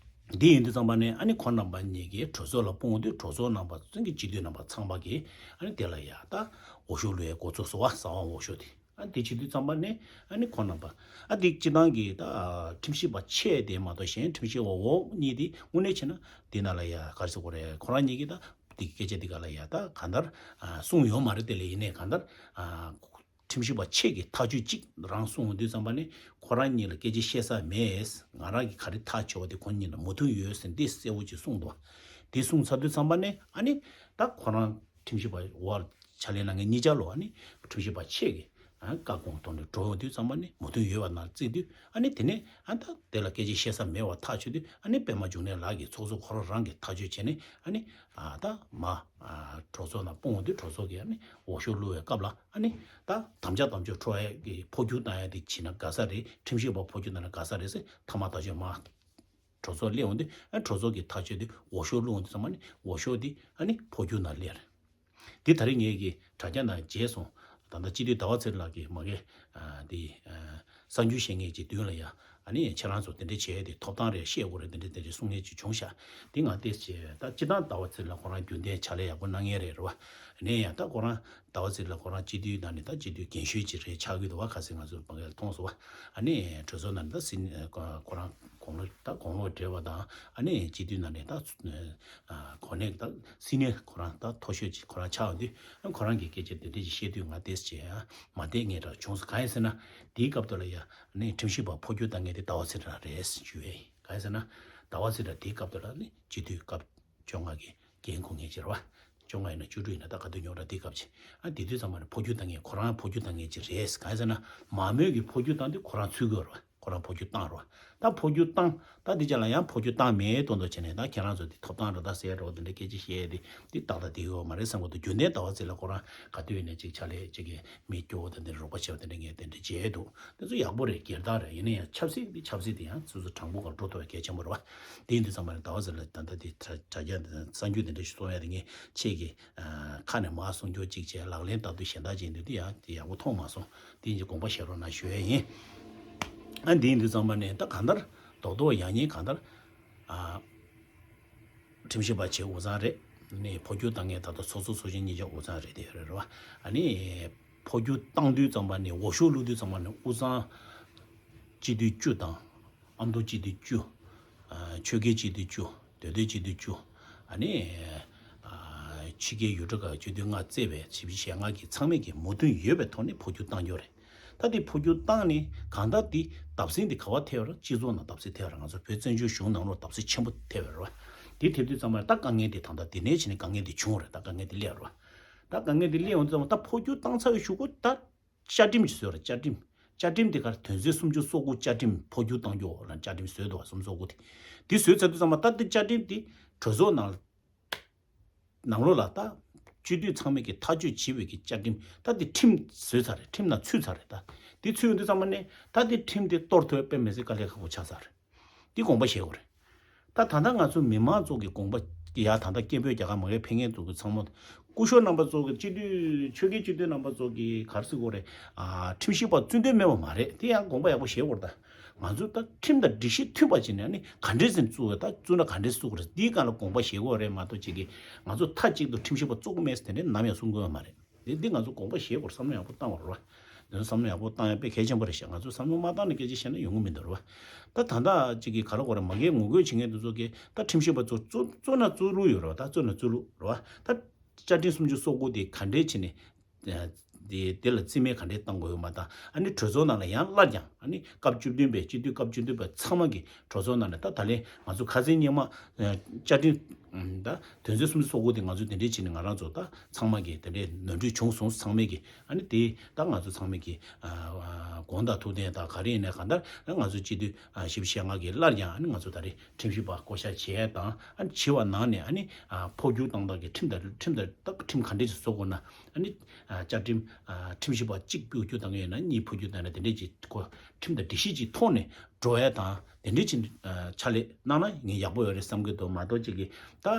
འདི་ཡིན་དུས་ཙམ་པ་ནས་ཨ་ནི་ཁོང་རྣམ་པ་གཉིས་ཀྱིས་གྲོས་ཚོགས་ལ་དཔུང་དུས་གྲོས་ཚོགས་རྣམ་པ་ཚང་གི་སྤྱི་འཐུས་རྣམ་པ་ཚང་མ་གིས་ཨ་ནི་དེ་ལ་ཡ་ད་འོས་ཤོག་བླུག་ཡའི་འགོ་ཚུགས་སོང་བ། གསང་བ་འོས་ཤོག་དེ། ཨ་དེ་བྱེད་དུས་ཙམ་པ་ནས་ཨ་ནི་ཁོང་རྣམ་པ་ཨ་དེ་སྤྱི་བཏང་གི་ད་ཁྲིམས་ཞིབ་པ་ཆེ་དེ་མ་གཏོགས་གཞན་ཁྲིམས་ཞིབ་པ་འོག་གཉིས་དེ་དངོས་གནས་བྱས་ན་དེ་ནང་ལ་ཡ་ག་རེ་ཟེར་དགོས་རེད། ཁོ་རང་གཉིས་ཀྱིས་ད་དེ་སྐད་ཆ་དེ་ག་ལ་ཡ་ད་གང་ལྟར་ཨ་གསུངས་ཡོད་མ་རེད། དེ་ལས་ཡིན་ནའི་གང་ལྟར་ཨ་ཁྲིམས་ཞིབ་པ་ཆེ་གི་ཐག་གཅོད་ཅིག་རང་གསུངས་ཡོང་དུས་ཙམ་པ་ནས་ཁོ་རང་གཉིས་ལ་སྐད་ཆ་བཤད་ས་མེད། ང་རང་གི་ག་རེ་ཐག་ཆོད་པ་དེ་ཁོང་གཉིས་ལ་མོས་མཐུན་ཡོད་ཟེར་འདི་གསལ་བོ་ཅིག་གསུངས་འདུག་དེ་གསུངས་ཚར་དུས་ཙམ་པ་ནས་ཨ་ནི་ད་ཁོ་རང་ཁྲིམས་ཞིབ་པ་འོག་ཕྱག་ལས་གནང་མཁན་གཉིས་ཆ་ལོ་ཨ་ནི་ཁྲིམས་ཞིབ་པ་ཆེ་གི་ཨ་བཀའ་དགོངས་ཐོག་ནས་འགྲོ་ཡོང་དུས་ཙམ་པ་ནི་མོས་མཐུན་ཡོད་པ་ནང་བརྩིས་དུས་ཨ་ནི་དེ་ནས་ཨ་ད་དེ་ལ་སྐད་ཆ་བཤད་ས་མེད་པ་ཐག་ཆོད་དུས་ཨ་ནི་པད་མ་འབྱུང་གནས་ལགས་ཀྱིས་ཚོགས་གཙོ་ཁོ་རང་རང་གིས་ཐག་གཅོད་བྱས་ནས་ཨ་ནི་ཨ་ད་མ་ཨ་གྲོས་ཚོགས་ནང་དཔུང་འོང་དུས་གྲོས་ཚོགས་ཀྱིས་ཨ་ནི་འོས་ཤོག་བླུག་པའི་སྐབས་ལ་ཨ་ནི་ད་དམ་བཅའ་དམ་བཅའ་འཕྲོག་ཡས་ཀྱི་འཕོ་འགྱུར་བཏང་ཡས་དེ་བྱས་ན་དགའ་ས་རེད། ཁྲིམས་ཞིབ་པ་འཕོ་འགྱུར་བཏང་ན་དགའ་ས་རེད་ཟེར་མཐའ་མ་ཐག་གཅོད་མ་གྲོས་ཚོགས་སླེབས་འོང་དུས་ཨ་གྲོས་ཚོགས་ཀྱིས་ཐག་གཅོད་དུས་འོས་ཤོག་བླུག་འོང་དུས་ཙམ་པ་ནི་འོས་ཤོག་དེ་ཨ་ནི་འཕོ་འགྱུར་ནང་སླེབས་རེད། འདི་ད་རེས་ངས་ཀྱི་དྲ་རྒྱ་ནང་མཇལ་སོང་། ད་ལྟ་སྤྱི་འཐུས་ཟླ་བ་ཚེ་རིང་ལགས་ཀྱིས་མ་གི་འདི་གསར་འགྱུར་བཤད་མཁན་གྱི་མདུན་ལ་ཡ་ཨ་ནི་ཁྱེད་རང་ཚོ་དེ་འདྲ་བྱས་ཏེ་ཐོབ་ཐང་རེད་བཤད་དགོས་རེད། དེ་འདྲ་དེ་འདྲ་གསུང་མཁན་ཅིག་བྱུང་ཤག་འདི་ང་ཏེས་བྱས་ད་སྤྱི་བཏང་ཟླ་བ་ཚེ་རིང་ལགས་ཁོ་རང་རྒྱུན་ལྡན་ཕྱག་ལས་ཡག་པོ་གནང་མཁན་རེད་རེད་བ། ནས་ཡང་ད་ཁོ་རང་ཟླ་བ་ཚེ་རིང་ལགས་ཁོ་རང་སྤྱི་འཐུས་ནང་ནས་ད་སྤྱི་འཐུས་རྒན་ཤོས་ཅིག་རེད་ཆགས་ཀྱི་འདུག་བ། ཁ་སང་ང་ཚོ་མ་གི་མཐོང་སོང་བ། ཨ་ནི་གྲོས་ཚོགས་ནང་ནས་ད་སྲིད་ཁོ་རང་དགུང་ལོ་ད་དགུང་ལོ་བགྲེས་པ་དང་ཨ་ནི་སྤྱི་འཐུས་ནང་ནས་ད་གོ་གནས་ད་སྲིད་ནས་ཁོ་རང་ད་མཐོ་ཤོས་ཅིག་ཁོ་རང་ཆགས་ཡོང་དུས་ཁོ་རང་གི་སྐད་ཆ་དེ་འདྲ་ཞིག་བཤད་དུས་ང་ཏེས་བྱས་ཡང་མ་བསྡད་ངེས་འདྲ་བྱུང་སོང་། གང་ཡིན་ཟེར་ན་དེའི་སྐབས་དུ་ལ་ཡ་ནི་ཁྲིམས་ཞིབ་པ་འཕོ་འགྱུར་བཏང་མཁན་དེ་ཟླ་བ་ཚེ་རིང་རེད་ཞུ་བས། གང་ཡིན་ཟེར་ན་ཟླ་བ་ཚེ་རིང་དེའི་སྐབས་དུ་ལ་ནི་སྤྱི་འཐུས་སྐབས་བཅོ་ལྔ་གི་འགན་འཁུར་མཁན་ཅིག་རེད་བ། བཅོ་ལྔ་ཡིན་ན་བཅུ་དྲུག་ཡིན་ན་ད་ག་དུས་རྙོག་དྲ་དེའི་སྐབས་ཅིག་ཨ་དེ་དུས་ཙམ་པ་ནི་འཕོ་འགྱུར་བཏང་མཁན་ཁོ་རང་འཕོ་འགྱུར་བཏང་མཁན་ཅིག་རེད། གང་ཡིན་ཟེར་ན་མང་མོས་ཀྱི་འཕོ་འགྱུར་བཏང་དུས་ཁོ་རང་ཚུད་དགོས་རེད་བ། ཁོ་རང་འཕོ་འགྱུར་བཏང་རོགས། ད་འཕོ་འགྱུར་བཏང་། ད་འདི་ཅག་ལ་ཡང་འཕོ་འགྱུར་བཏང་མེད་དོན་དུ་བྱས་ནས། ད་ཁྱེད་རང་ཚོ་འདི་ཐོབ་ཐང་རེད་ད་ཟེར་རོགས། འདི་འདྲ་སྐད་ཆ་བཤད་དེ་འདི་ཏག་ཏག་འདི་ཡོད་མ་རེད་བསམ་གི་འདུག་རྒྱུན་ལྡན་ཟླ་བ་ཚེ་ལ་ཁོ་རང་ག་དུས་ཡིན་ནས་ཅིག་ཕྱག་ལས་ཅིག་གི་མི་སྐྱོ་བོ་དེ་འདྲ་རོགས་པ་བྱས་པ་དེ་འདྲ་ངས་དེ་འདྲ་མཇལ་འདུག་དེ་ཚོ་ཡག་པོ་རེད། སྒེར་བདག་རེད། ཡིན་ན་ཡང་ཆབ་སྲིད་འདི་ཆབ་སྲིད་དེ་ཡང་སོ་སོ་དྲང་པོ་ག་འགྲོ་ཐུབ་པ་གལ་ཆེན་པོ་རེད་བ། དེ་ཡིན་དུས་ཙམ་པ་ནས་ཟླ་བ་ཚེ་ལ་ད་ལྟ་དེ་དྲ་དྲ་རྒྱ་གསར་འགྱུར་དེ་འདྲ་ཞིག་གསུང་ཡ་དེ་ངས་ཁྱེད་ཀྱི་ཁ་ནས་མར་གསུང་རྒྱུ་གཅིག་བྱས། ལག་ལེན་བསྟར་དུས་གཞན་དག་ཅིག་འདུག་དེ་ཡང་དེ་ཡག་པོ་མཐོང་མ་སོང་། དེ་ཡིན་གྱི་དགོངས་པ་བཞེས་རོགས་གནང་ཞུ་ཡས་ཡིན། ཨ་འདི་ཡིན་དུས་ཙམ་པ་ནས་ད་གང་ལྟར་རྡོག་རྡོག་ཡང་སྙིང་གང་ལྟར་ཨ་ཁྲིམས་ཞིབ་པ་བྱས་དབུ་གཙང་རེད། ནས་འཕོ་འགྱུར་བཏང་མཁན་ད་ལྟ་ཚོགས་གཙོ་ཚོགས་གཞོན་གཉིས་ཆ་དབུ་གཙང་རེད། དེ་རེད་རེད་བ། ཨ་ནི་འཕོ་འགྱུར་བཏང་དུས་ཙམ་པ་ནས་འོས་ཤོག་བླུགས་དུས་ཙམ་པ་ནས་དབུ་གཙང་སྤྱི་འཐུས་བཅུ་དང་། ཨ་མདོ་སྤྱི་འཐུས་བཅུ། ཨ་ཆོལ་ཁའི་སྤྱི་འཐུས་བཅུ། མདོ་སྟོད་སྤྱི་འཐུས་བཅུ། ཨ་ནི་ཨ་ཕྱི་རྒྱལ་ཡུལ་གྲུ་ཁག་སྤྱི་འཐུས་ལྔ་བརྩིས་པའི་བཞི་བཅུ་ཞེ་ལྔ་གིས་ཚང་མས་ཀྱི་མོས་མཐུན་ཡོད་པའི་ཐོག་ནས་འཕོ་འགྱུར་བཏང་རྒྱུ་རེད། ད་དེ་འཕོ་འགྱུར་བཏང་ནས་གང་ལྟར་དེ་བརྡབ་གསིག་དེ་ག་པར་ཐེབས་ར། སྤྱི་ཚོགས་ནང་བརྡབ་གསིག་ཐེབས་ར། ང་ཚོ་བོད་བཙན་བྱོལ་གཞུང་ནང་ལོགས་བརྡབ་གསིག་ཆེན་པོ་ཐེབས་ར་བ། དེ་ཐེབས་དུས་ཙམ་པ་ད་དཀའ་ངལ་དེ་ད་ལྟ་དེ་ནས་བྱས་ནས་དཀའ་ངལ་དེ་བྱུང་རེད། ད་དཀའ་ངལ་དེ་སླེབས་ར་བ། ད་དཀའ་ངལ་དེ་སླེབས་ཡོང་དུས་ཙམ་པ་ད་འཕོ་འགྱུར་བཏང་ཚར་བའི་གཞུག་གུ་ད་བཅའ་ཁྲིམས་ཤིག་བཟོས་ར། བཅའ་ཁྲིམས། བཅའ་ཁྲིམས་དེ་གར་དོན་ཚན་སུམ་ཅུ་སོ་དགུ་བཅའ་ཁྲིམས་འཕོ་འགྱུར་བཏང་རྒྱུ་ལ་བཅའ་ཁྲིམས་བཟོས་འདུག་བ། སུམ་ཅུ་སོ་དགུ་དེ། དེ་བཟོས་ཚར་དུས་ཙམ་པ་ད་དེ་བཅའ་ཁྲིམས་དེ་གྲོས་ཚོགས་ནང་ནང་ལོགས་ལ་ད་སྤྱི་འཐུས་ཚང་མས་ཀྱི་ཐག་གཅོད་བྱེད་པའི་གི་བཅའ་ཁྲིམས་ད་དེ་ཁྲིམས་བཟོས་ཚར་རེད། ཁྲིམས་ནང་ཚུད་ཚར་རེད། ད་དེ་ཚུད་ཡོང་དུས་ཙམ་པ་ནས་ད་དེ་ཁྲིམས་དེ་གཏོར་ཐུབ་དཔེ་མི་སྲིད་དཀའ་ལས་ཁག་པོ་ཆགས་ཚར་རེད། དེ་དགོངས་པ་བཞེས་དགོས་རེད། ད་ད་ལྟ་ང་ཚོ་མི་མང་ཚོ་གི་དགོངས་པ་ཡ། ད་ལྟ་སྐད་འབོད་རྒྱག་ག་མ་གི་ཕེབས་མཁན་ཚོ་གི་ཚང་མ་སྐུ་ཞབས་རྣམ་པ་ཚོ་གི་སྤྱི་འཐུས། ཆོལ་ཁའི་སྤྱི་འཐུས་རྣམ་པ་ཚོ་གི་ག་རེ་ཟེར་དགོས་རེད། ཨ་ཁྲིམས་ཞིབ་པ་བཙུན་ཏོན་མེད་པ་མ་རེད། དེ་ཡང་དགོངས་པ་ཡག་པོ་བཞེས་དགོས་རེད། ད་ང་ཚོ་ད་ཁྲིམས་དང་སྒྲིག་གཞི་མཐུན་པ་བྱས་ནས་ཨ་ནི་ག་འདྲས་ཟིན་བཙུགས་རེད། ད་བཙུགས་ན་ག་འདྲས་བཙུགས་རེད། འདིའི་སྒང་ལ་དགོངས་པ་བཞེས་དགོས་རེད་མ་གཏོགས་ཅིག་གི་ང་ཚོ་མཐའ་གཅིག་ཏུ་ཁྲིམས་ཞིབ་པ་བཙུགས་མེད་ཟེར་དེ་འདྲས་ནམ་ཡང་གསུང་དགོས་པ་མ་རེད། འདི་འདི་ང་ཚོ་དགོངས་པ་བཞེས་དགོས། བསམ་བློ་ཡག་པོ་བཏང་བ་རེད་བ། འདི་ཚོ་བསམ་བློ་ཡག་པོ་བཏང་ཡ་དཔེ་གལ་ཆེན་པོ་རེད་ཤག་ང་ཚོ་བསམ་བློ་མ་བཏང་ནས་སྐད་ཆ་བཤད་ན་ཡོང་གི་མི་འདུག་རེད་བ། ད་ད་ལྟ་ཅིག་གི་ག་རེ་གོ་རེད། མ་གིའི་ངོ་རྒོལ་བྱེད་མཁན་འདི་ཚོ་གིས་ད་ཁྲིམས་ཞིབ་པ་ཚོ་བཙུགས་བཙུགས་ན་བཙུགས་ལུགས་ཡོད་རེད་བ། ད་བཙུགས་ན་བཙུགས་ལུགས་རེད་བ། ད་བཅའ་ཁྲིམས་སུམ་ཅུ་སོ་དགུ་དེ་ག་འདྲས་བྱས་ནས་དེ་དེ་ལ་རྩིས་མེད་ག་འདྲས་བཏང་དགོས་ཡོད་མ། ད་ཨ་ནི་གྲོས་ཚོགས་ནང་ལ་ཡང་སླར་ཀྱང་ཨ་ནི་སྐབས་བཅུ་བདུན་པའི་སྤྱི་འཐུས་སྐབས་བཅུ་བདུན་པ་ཚང་མ་གི་གྲོས་ཚོགས་ནང་ནས། ད་ད་ལན་ང་ཚོ་ཁ་སང་སྔོན་མ་ཨ་བཅའ་ཁྲིམས་ཨ་ད་དོན་ཚན་སུམ་ཅུ་སོ་དགུ་དེ་ང་ཚོས་དེ་འདྲས་བྱས་ནས་ང་རང་ཚོ་ད་ཚང་མ་གི་དེ་འདྲས་ནོར་འཁྲུལ་བྱུང་སོང་། ཚང་མས་གི་ཨ་ནི་དེ་ད་ང་ཚོ་ཚང་མས་གི་ཨ་ཨ་དགོངས་དག་ཐུགས་བདེན་དང་ག་རེ་ཡིན་ནའི་གང་ལྟར་ང་ཚོ་སྤྱི་འཐུས་ཨ་བཞི་བཅུ་ཞེ་ལྔ་གིས་སླར་ཡང་ཨ་ནི་ང་ཚོ་ད་རེས་ཁྲིམས་ཞིབ་པ་བསྐོ་བཞག་བྱས་དང་། ཨ་ནི་བྱས་པ་ནང་ནས་ཨ་ནི་ཨ་འཕོ་འགྱུར་བཏང་སྟངས་ཀྱི་ཁྲིམས་དང་ཁྲིམས་དང་ད་ཁྲིམས་ག་འདྲས་ཤིག་བཟོ་དགོས་ན། ཨ་ནི་ཨ་བཅའ་ཁྲིམས་ཨ་ཁྲིམས་ཞིབ་པ་གཅིག་འཕོ་འགྱུར་བཏང་གི་ཡོད་ན་གཉིས་འཕོ་འགྱུར་བཏང་ན་དེ་འདྲས་ཀྱི་ཁོ་ཁྲིམས་དང་སྒྲིག་གཞི་གཅིག་ཐོག་ནས་འགྲོ་ཡ་དང་། དེ་འདྲས་ཀྱི་ཨ་ཕྱག་ལས་གནང་ན་ངས་ཡག་པོ་ཡོད་རེད་བསམ་གྱི་འདུག་མ་གཏོགས་ཅིག་གིས་ད་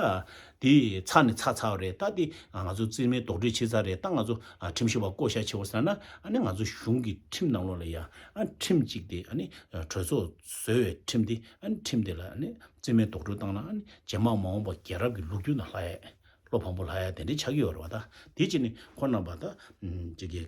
དེ་ཚར་ནས་ཚར་ཚར་བ་རེད། ད་དེ་ང་ཚོ་རྩིས་མེད་རྡོག་རོལ་བྱས་ཚར་རེད། ད་ང་ཚོ་ཨ་ཁྲིམས་ཞིབ་པ་བསྐོ་བཞག་བྱས་པ་ཟེར་ན། ཨ་ནི་ང་ཚོ་གཞུང་གི་ཁྲིམས་ནང་ལོགས་ལ་ཡ་ཨ་ཁྲིམས་གཅིག་དེ་ཨ་ནི་གྲོས་ཚོགས་བཟོ་བའི་ཁྲིམས་དེ། ཨ་ནི་ཁྲིམས་དེ་ལ་ཨ་ནི་རྩིས་མེད་རྡོག་རོལ་བཏང་ན། ཨ་ནི་རྗེས་མ་མ་འོངས་པ་རྒྱལ་རབས་ཀྱི་ལོ་རྒྱུས་ནང་ལྷག་ཡས། བློ་ཕམ་པོ་ལྷག་ཡ་དེ་འདྲས་ཆགས་ཀྱི་ཡོད་རེད་བ། ད་དེ་བྱས་ནས་ཁོ་རྣམ་པ་ད་ཅིག་གི་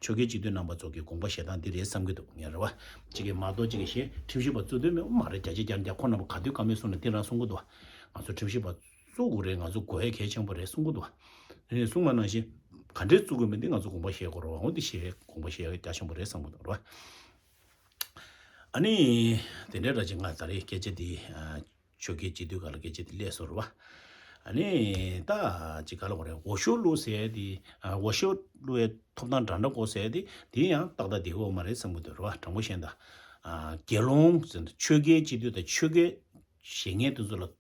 ཆོལ་ཁའི་སྤྱི་འཐུས་རྣམ་པ་ཚོ་གི་དགོངས་པ་བཞེས་སྟངས་འདི་རེད་བསམ་གྱི་འདུག་ངས་རེད་བ། ཅིག་གི་མ་གཏོགས་ཅིག་གི་གཞན་ཁྲིམས་ཞིབ་པ་བཙུགས་འདོད་མེད་པ་མ་རེད། བརྒྱ་ཆ་བརྒྱ་བརྒྱ་ཁོ་རྣམ་པ་ག་དུས་བཀའ་མོལ་གསུངས་ན་དེ་རང་གསུང་གི་འདུག་ང་ཚོ་ཁྲིམས་ཞིབ་པ་བཙུགས་དགོས་རེད། ང་ཚོ་དགོས་ཡ་གལ་ཆེན་པོ་རེད་གསུང་གི་འདུག་དེ་ནས་གསུངས་པ་ནང་བཞིན་ག་འདྲས་བཙུགས་དགོས་མིན་འདི་ང་ཚོ་དགོངས་པ་བཞེས་དགོས་རེད་བ། འོ་འདི་བཞེས་དགོངས་པ་བཞེས་ཡ་རྒྱ་ཆེན་པོ་རེད་བསམ་གྱི་འདུག་རེད་བ། ཨ་ནི་དེ་འདྲའི་ར་ཅིག་ང་ད་རེས་སྐད་ཆ་འདི་ཨ་ཆོལ་ཁའི་སྤྱི་འཐུས་སྒང་ལ་སྐད་ཆ་འདི་སླེབས་སོང་རེད་བ། ཨ་ནི་ད་ཅིག་ག་ལ་གོ་རེད། འོས་ཤོག་བླུགས་ཟེར་ཡ་འདི་ཨ་འོས་ཤོག་བླུགས་ཡའི་ཐོབ་ཐང་འདྲ་འདྲ་དགོས་ཟེར་ཡ་འདི་འདི་ཡང་ཏག་ཏག་འདི་ཡོད་མ་རེད་བསམ་གྱི་འདུག་རེད་བ། དྲང་པོ་བཤད་ན་ད་ཨ་དགེ་སློང་ཟེར་ན་ཆོལ་ཁའི་སྤྱི་འཐུས་དང་ཆོལ་ཁའི་བཞེངས་མཁན་དེ་ཚོ་ལ་རྐང་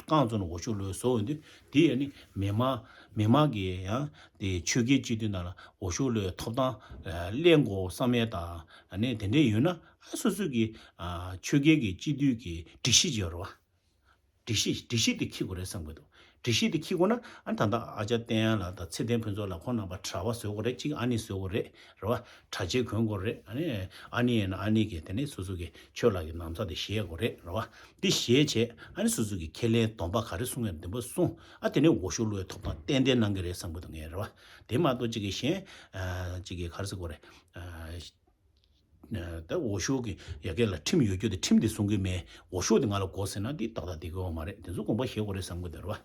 བཙུགས་ནས་འོས་ཤོག་བླུགས་བཟོ་འོས་འདུག་དེ་ཡང་ནི་མི་མང་མི་མང་གིས་ཡང་དེ་ཆོལ་ཁའི་སྤྱི་འཐུས་ནང་ལ་འོས་ཤོག་བླུགས་ཐོབ་ཐང་ལེན་དགོས་བསམ་ཡས་དང་། ཨ་ནི་དེ་འདྲས་ཡོད་ན་ཨ་སོ་སོ་གི་ཨ་ཆོལ་ཁའི་གི་སྤྱི་འཐུས་ཀྱི་སྒྲིག་གཞི་ཡོད་རེད་བ། སྒྲིག་གཞི་སྒྲིག་གཞི་དེ་འཁྱེར་དགོས་རེད་བསམ་གྱི་འདུག་སྒྲིག་གཞི་དེ་འཁྱེར་དགོས་ན་ཨ་ནི་ད་ལྟ་ཨ་ཅག་བསྟན་དབྱངས་ལགས་དང་ཚེ་བརྟན་ཕུན་ཚོགས་ལགས་ཁོང་རྣམ་པ་གྲྭ་པ་བཟོ་དགོས་རེད། གཅིག་ཨ་ནེ་བཟོ་དགོས་རེད། རེད་བ། གྲྭ་ཆས་གོན་དགོས་རེད། ཨ་ནི་ཨ་ནེ་ཡིན་ན་ཨ་ནེ་གིས་དེ་ནས་སོ་སོ་གི་ཆོས་ལ་གི་ན་བཟའ་དེ་བཞེས་དགོས་རེད། རེད་བ། འདི་བཞེས་བྱས་ཨ་ནི་སོ་སོ་གི་ཁས་ལེན་སྡོམ་པ་ག་རེ་གསུང་ཡ་འདི་པ་གསུང་། ཨ་དེ་ནས་འོས་ཤོག་བླུགས་ཡའི་ཐོབ་ཐང་ཏན་ཏན་གནང་གི་རེད་བསམ་གི་འདུག་ངས། རེད་བ། དེ་མ་གཏོགས་གཅིག་གི་གཞན་ཨ་གཅིག་གི་ག་རེ་ཟེར་དགོས་རེད། ཨ་ད་འོས་ཤོག་གི་ཡ་གི་ལ་ཁྲིམས་ཡོད་རྒྱུ་དེ་ཁྲིམས་དེ་གསུང་གི་མེད། འོས་ཤོག་དེ་ང་ལ་དགོས་ཟེར་ན་འདི་ཏག་ཏག་འགྲིག་གི་ཡོད་མ་རེད། དེ་ཚོ་དགོངས་པ་བཞེས་དགོས་རེད་བསམ་གི་འདུག། རེད་བ།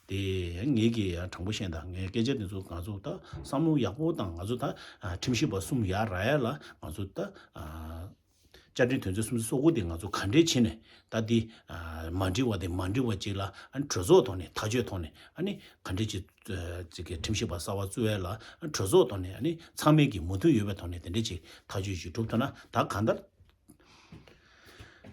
དེ་ངེད་ཀྱིས་ཡང་དྲང་པོ་བཤད་ན་ད་ངའི་སྐད་ཆ་དེ་ཚོ་ང་ཚོ་ད་བསམ་བློ་ཡག་པོ་དང་། ང་ཚོ་ད་ཨ་ཁྲིམས་ཞིབ་པ་གསུམ་ཡར་རག་ཡ་ལ་ང་ཚོ་ད་ཨ་བཅའ་ཁྲིམས་དོན་ཚན་སུམ་ཅུ་སོ་དགུ་དེ་ང་ཚོ་ག་འདྲས་བྱས་ནས་ད་འདི་ཨ་མ་འགྲིག་པ་དེ་མ་འགྲིག་པ་ཅིག་ལ་ཨ་གྲོས་ཚོགས་ཐོག་ནས་ཐག་གཅོད་ཐོག་ནས། ཨ་ནི་ག་འདྲས་ཅིག་ཨ་ཅིག་གི་ཁྲིམས་ཞིབ་པ་གསར་པ་བཙུགས་ཡ་ལ་ཨ་གྲོས་ཚོགས་ཐོག་ནས་ཨ་ནི་ཚང་མས་ཀྱི་མོས་མཐུན་ཡོད་པའི་ཐོག་ནས་དེ་འདྲས་ཅིག་ཐག་གཅོད་ཅིག་གྲུབ་ཐུབ་ན། ད་གང་ལྟར།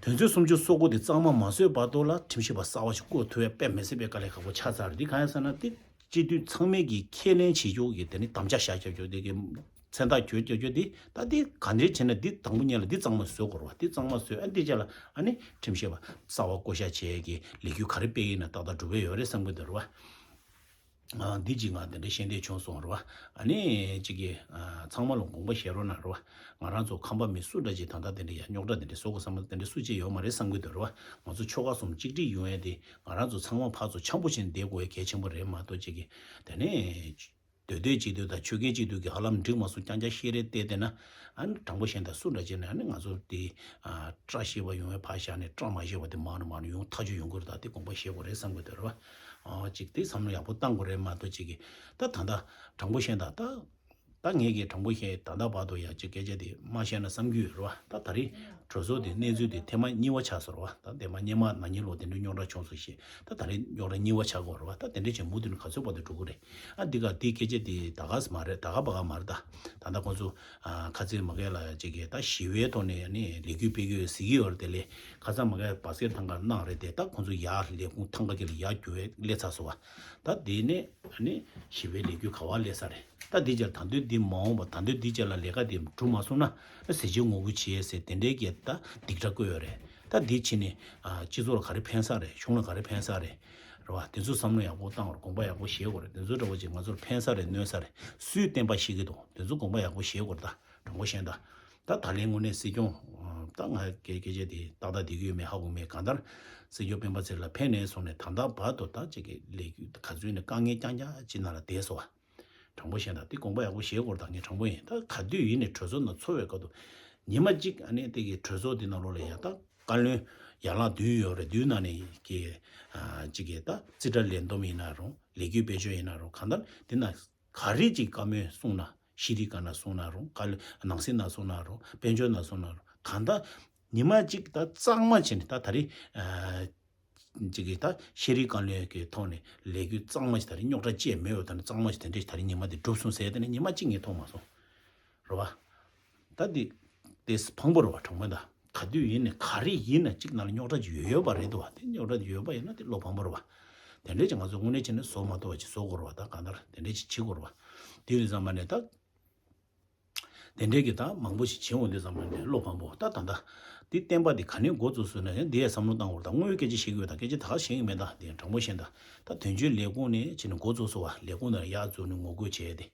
དོན་ཚན་སུམ་ཅུ་སོ་དགུ་དེ་གཙང་མ་མ་བཟོས་བར་དུ་ལ་ཁྲིམས་ཞིབ་པ་གསར་བ་ཞིག་བསྐོ་ཐུབ་ཡ་དཔེ་མི་སྲིད་པའི་དཀའ་ལས་ཁག་པོ་ཆགས་ཚར་རེད། འདི་གང་ཡིན་ཟེར་ན་དེ་སྤྱི་འཐུས་ཚང་མས་ཀྱི་ཁས་ལེན་བྱེད་ཕྱོགས་ཀྱི་དེ་ནི་དམ་བཅའ་བཞག་བཞག་ཕྱོགས་དེ་གི་མཚན་རྟགས་གྱོད་རྒྱག་རྒྱུ་དེ་ད་དེ་ག་འདྲས་བྱས་ན་འདི་དང་པོ་ཉིད་ལ་འདི་གཙང་མ་བཟོ་དགོས་རེད་བ། འདི་གཙང་མ་བཟོས་ཨ་འདི་རྗེས་ལ་ཨ་ནི་ཁྲིམས་ཞིབ་པ་གསར་བ་བསྐོ་བཞག་བྱས་ཀྱི་ལས་འགུལ་ག་རེ་སྤེལ་ཡིན་ན་ཏག་ཏག་འགྲུབ་པ་ཡོད་རེད་བསམ་གི་འདུག་རེད་བ། འདི་གཅིག་ང་དེ་འདྲ་ཤེས་འདོད་བྱུང་སོང་རེད་བ། ཨ་ནི་གཅིག་གིས་ཚང་མ་ལ་དགོངས་པ་བཞེས་རོགས་གནང་རེད་བ། ང་རང་ཚོ་ཁམས་པ་མི་སུ་འདྲ་ཅིག་ད་ལྟ་དེ་འདྲ་ཡ་རྙོག་དྲ་དེ་འདྲ་བཟོ་དགོས་བསམ་ན་དེ་འདྲ་སུ་གཅིག་ཡོད་མ་རེད་བསམ་གི་འདུག་རེད་བ། ང་ཚོ་ཆོལ་ཁ་གསུམ་གཅིག་སྒྲིལ་ཡོང་ཡ་དེ་ང་རང་ཚོ་ཚང་མ་ཕར་ཚུར་འཆམ་པོ་བྱས་ནས་བསྡད་དགོས་ཡ་གལ་ཆེན་པོ་རེད་མ་གཏོགས་གཅིག་གིས་དེ་ནས་སྡོད་སྡོད་གཅིག་སྡོད་དང་ཆོས་ཁན་གཅིག་སྡོད་ཀྱི་ཧ་ལམ་འགྲིག་མ་སོང་རྐྱང་རྐྱང་ཤེས་རེ་བལྟས་བསྡད་ན། ཨ་ནི་དྲང་པོ་བཤད་ན་སུ་འདྲ་བྱས་ནས་ཨ་ནི་ང་ཚོ་དེ་བཀྲ་ཤིས་པ་ཡོང་བའི་ཕར་བཞག་ནས་བཀྲ་མ་ཤིས་པ་དེ་མང་ནས་མང་ནས་ཡོང་ཐག་ཆོད་ཡོང་གི་རེད། ད་དེ་དགོངས་པ་བཞེས་དགོས་རེད་བསམ་གི་འདུག་རེད་བ། ཨོ་ཅིག་དེ་བསམ་བློ་ཡག་པོ་བཏང་དགོས་རེད་མ་གཏོགས་ཅིག་གིས་ད་ད་ལྟ་དྲང་པོ་བཤད་ན་ད་ད་ངས་ཀྱིས་དྲང་པོ་བཤད་ད་ལྟ་བར་དུ་ཡ་ཅིག་སྐད་ཆ་དེ་མ་བཤད་ན་བསམ་གྱི་ཡོད་རེད་བ། ད་ད་རེས་གྲོས་ཚོགས་དེ་གནས་ཚུལ་དེ་ཐེངས་མ་གཉིས་པ་ཆགས་སོང་རེད་བ། ད་དེ་མ་སྔོན་མ་ན་ནིང་ལོ་དེ་འདྲའི་རྙོག་དྲ་བྱུང་སོང་ཞེས་ད་ད་རེས་རྙོག་དྲ་གཉིས་པ་ཆགས་ཀྱི་ཡོད་རེད་བ། ད་དེ་འདྲ་བྱས་མུ་མཐུད་ནས་ག་ཚོད་བར་དུ་འགྲོ་གི་རེད། ཨ་འདི་ག་འདི་སྐད་ཆ་འདི་ད་ག་ས་མ་རེད། ད་ག་པ་ག་མ་རེད། ད་ད་ལྟ་ཁོང་ཚོ་ཨ་ཁ་ཚིག་མ་གས་ལ་ཅིག་གིས་ད་ཞི་བའི་ཐོག་ནས་ནི་ལས་འགུལ་སྤེལ་གི་ཡོད་ཟེར་གི་ཡོད་རེད། དེ་ལས་ཁ་ཚ་མ་གས་བ་སེར་ཐང་གར་གནང་རེད་དེ། ད་ཁོང་ཚོ་ཡར་ལས་ཁུངས་ཐང་ག་གི་ལ་ཡར་རྒྱུ་བའི་སླེབས་ཚར་སོང་བ། ད་དེ་ནས་ནི་ཞི་བའི་ལས་འགུལ་ག་བ་སླེབས་ས་རེད། ད་འདི་རྗེས་ད་དུང་འདི་མ་འོངས་པ་ད་དུང་འདི་རྗེས་ལ་ལས་ཀ་དེ་འགྲུབ་མ་སོང་ན་ཟས་བཅད་ངོ་རྒོལ་བྱེད་ཟེར་དེ་འདྲའི་གི་ད་སྡིགས་ར་བསྐུལ་ཡོད་རེད། ད་འདི་ཕྱིན་ནས་ཨ་སྤྱི་ཚོགས་ལ་ག་རེ་ཕན་ས་རེད། གཞུང་ལ་ག་རེ་ཕན་ས་རེད། རེད་བ། དེ་ཚོ་བསམ་བློ་ཡག་པོ་བཏང་བར་དགོངས་པ་ཡག་པོ་བཞེས་དགོས་རེད། དེ་ཚོ་འདྲ་བོ་ཅིག་ང་ཚོར་ཕན་ས་རེད་གནོད་ས་རེད། སུས་བསྟན་པ་ཤེས་ཀྱི་འདུག་དེ་ཚོ་དགོངས་པ་ཡག་པོ་བཞེས་དགོས་རེད། ད་དྲང་པོ་བཤད་ན་ད་ད་ད་ལན་དངོས་གནས་སྲིད་སྐྱོང་ད་ང་སྐད་སྐད་ཆ་དེ་ཏག་ཏག་བསྡད་ཀྱི་ཡོད་མེད་ཧ་གོ་མེད། གང་ལྟར་སྲིད་སྐྱོང་སྤེན་པ་ཚེ་རིང་ལགས་ཕེབས་ནས་བཟུང་ནས་ད་ལྟ་བར་དུ་ད་ཅིག་གི་ལས་འགུལ་ག་ཚོད་ནས་དཀའ་ངལ་རྐྱང་རྐྱང་ཅིག་ནང་ལ་བསྡད་སོང་བ། དྲང་པོ་བཤད་ན་དེ་དགོངས་པ་ཡག་པོ་བཞེས་དགོས་རེད། ད་ངས་དྲང་པོ་ཡིན། ད་ག་དུས་ཡིན་ནས་གྲོས་ཚོགས་ནང་འཚོགས་པའི་སྐབས་དུ་ཉི་མ་གཅིག་ཨ་ནི་དེ་གི་གྲོས་ཚོགས་དེ་ནང་ལོགས་ལ་ཡ་ད་བཀའ་བློན་ཡན་ལག་བདུན་ཡོད་རེད། བདུན་ནང་ནས་གི་ཨ་གཅིག་གི་ད་རྩིས་ཁྲ་ལས་བསྡོམས་ཡིན་ན་རུང་ལས་འགུལ་སྤེལ་ཕྱོགས་ཡིན་ན་རུང་གང་ལྟར་དེ་ན་ག་རེ་གཅིག་བཀའ་མོལ་གསུངས་ན་ཤེས་རིག་སྒང་ན་གསུངས་ན་རུང་བཀའ་བློན་ནང་སྲིད་ནང་གསུངས་ན་རུང་དཔལ་འབྱོར་ནང་གསུངས་ན་རུང་གང་ལྟར་ཉི་མ་གཅིག་ད་གཙང་མ་བྱས་ནས་ད་ད་རེས་ཨ། ཅིག་གིས་ད་ཤེས་རིག་བཀའ་བློན་གྱི་ཐོག་ནས་ལས་འགུལ་གཙང་མ་ཞིག་ད་རེས་རྙོག་དྲ་ཅི་ཡང་མེད་པ་ད་ནི་གཙང་མ་ཞིག་དེ་འདྲས་ད་རེས་ཉི་མ་འདི་འགྲུབ་སོང་ཟེར་དེ་ནི་ཉི་མ་གཅིག་ངས་མཐོང་མ་སོང་། རེད་བ། ད་འདི་དེ་ཕངས་པོ་རེད་བ། དྲང་པོ་ད་ག་དུས་ཡིན་ནས་ག་རེ་ཡིན་ན་གཅིག་ནང་ལ་རྙོག་དྲ་ཅིག་ཡོད་ཡོད་པ་རེད་འདུག་བ། དེ་རྙོག་དྲ་ཅིག་ཡོད་པ་ཡིན་ན་དེ་བློ་ཕངས་པོ་རེད་བ། དེ་འདྲས་ཅིག་ང་ཚོ་དངོས་གནས་བྱས་ནས་བཟོ་མ་ཐུབ་པ་ཅིག་བཟོ་དགོས་རེད་བ། ད་གང་ལྟར་དེ་འདྲས་ཅིག་བྱེད་དགོས་རེད་བ། དེ་ཡིན་ཙང་མ་ནས་ད། དེ་འདྲའི་གི་ད་མང་པོ་ཞིག་བྱེད་འོང་དུས་ཙམ་པ་ནས་བློ་ཕམ་པོ་ད་ད་ད་འདི་བསྟན་པ་འདི་ག་ནས་འགོ་བཙུགས་སོང་ན་ཡང་འདི་ཡང་བསམ་བློ་བཏང་བར་ད་དངོས་ཡོད་སྐད་ཆ་བཤད་ཀྱི་ཡོད། ད་སྐད་ཆ་ད་ག་བཤད་ཀྱི་མེད། ད་དེ་དྲང་པོ་བཤད་ད་ད་དོན་གཅོད་ལས་ཁུངས་ནས་བྱས་ནས་འགོ་བཙུགས་སོང་བ། ལས་ཁུངས་ནང་ཡར་བཙུགས་ནས་ངོ་རྒོལ་བྱས་ཏེ།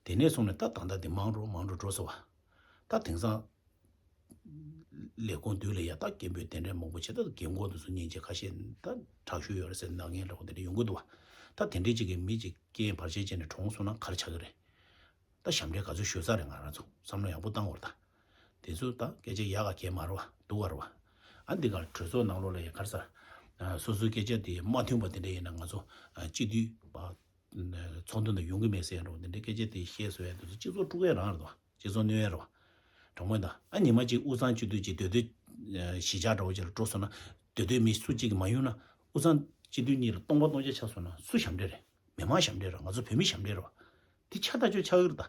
དེ་ནས་བཟུང་ནས་ད་ད་ད་འདི་མང་རུ་མང་རུ་འགྲོ་སོང་བ། ད་དེང་སང་ལས་ཁུངས་དུས་ལ་ཡ་ད་སྐད་འབོད་དེ་འདྲའི་མང་པོ་བྱས། ད་རྒན་གོག་དེ་ཚོ་སྙིང་རྗེ་ཁ་ཤས་ད་དྲག་ཤོས་ཡོད་རེད་ཟེར་ནག་ཉེས་འདྲ་བོ་དེ་འདྲ་ཡོང་གི་འདུག་བ། ད་དེ་འདྲའི་ཅིག་གི་མི་ཅིག་རྐྱེན་བར་ཆད་བྱས་ནས་གྲོངས་སོང་ན་ག་རེ་ཆགས་ཀྱི་རེད། ད་ཞབས་འདྲེན་ག་ཚོད་ཞུ་ས་རེད། ང་རང་ཚོ་བསམ་བློ་ཡག་པོ་བཏང་དགོས་རེད་ད། དེ་ཚོ་ད་སྐད་ཆ་ཡག་ག་གས་མ་རེད་བ། སྡུག་ག་རེད་བ། ཨ་འདི་གར་གྲོས་ཚོགས་ནང་ལོགས་ལ་ཡ་ག་རེ་ཟ། སོ་སོའི་སྐད་ཆ་དེ་མ་མཐུན་པ་དེ་འདྲ་ཡིན་ན་ང་ཚོ་སྤྱི་འཐུས་པ་ཚོགས་འདུ་ནང་ཡོང་གི་མེད་ཟེར་ཡ་འགྲོ་དེ་འདྲའི་སྐད་ཆ་དེ་བཤད་སོང་ཡ་དེ་ཚོ་སྤྱི་ཚོགས་དཀྲུག་ཡ་རང་རེད་བ། སྤྱི་ཚོགས་གནོད་ཡ་རེད་བ། དྲང་མོ་ཡིན་ད། ཨ་ཉི་མ་གཅིག་དབུས་གཙང་སྤྱི་འཐུས་ཀྱི་སྡོད་སྡོད་གཞིས་ཆགས་འདྲ་བོ་ཅིག་ལ་འགྲོ་སོང་ན་སྡོད་སྡོད་མི་སུ་གཅིག་གིས་མ་ཡོང་ན་དབུས་གཙང་སྤྱི་འཐུས་གཉིས་ལ་སྟོང་པ་སྟོང་ཆ་ཆགས་སོང་ན་སུ་ཞབས་འདྲེན་རེད། མི་མང་ཞབས་འདྲེན་རེད་བ། ང་ཚོ་བོད་མི་ཞབས་འདྲེན་རེད་བ། དེ་ཆ་ཐག་ཆོད་ཆགས་ཀྱི་རེད་ད།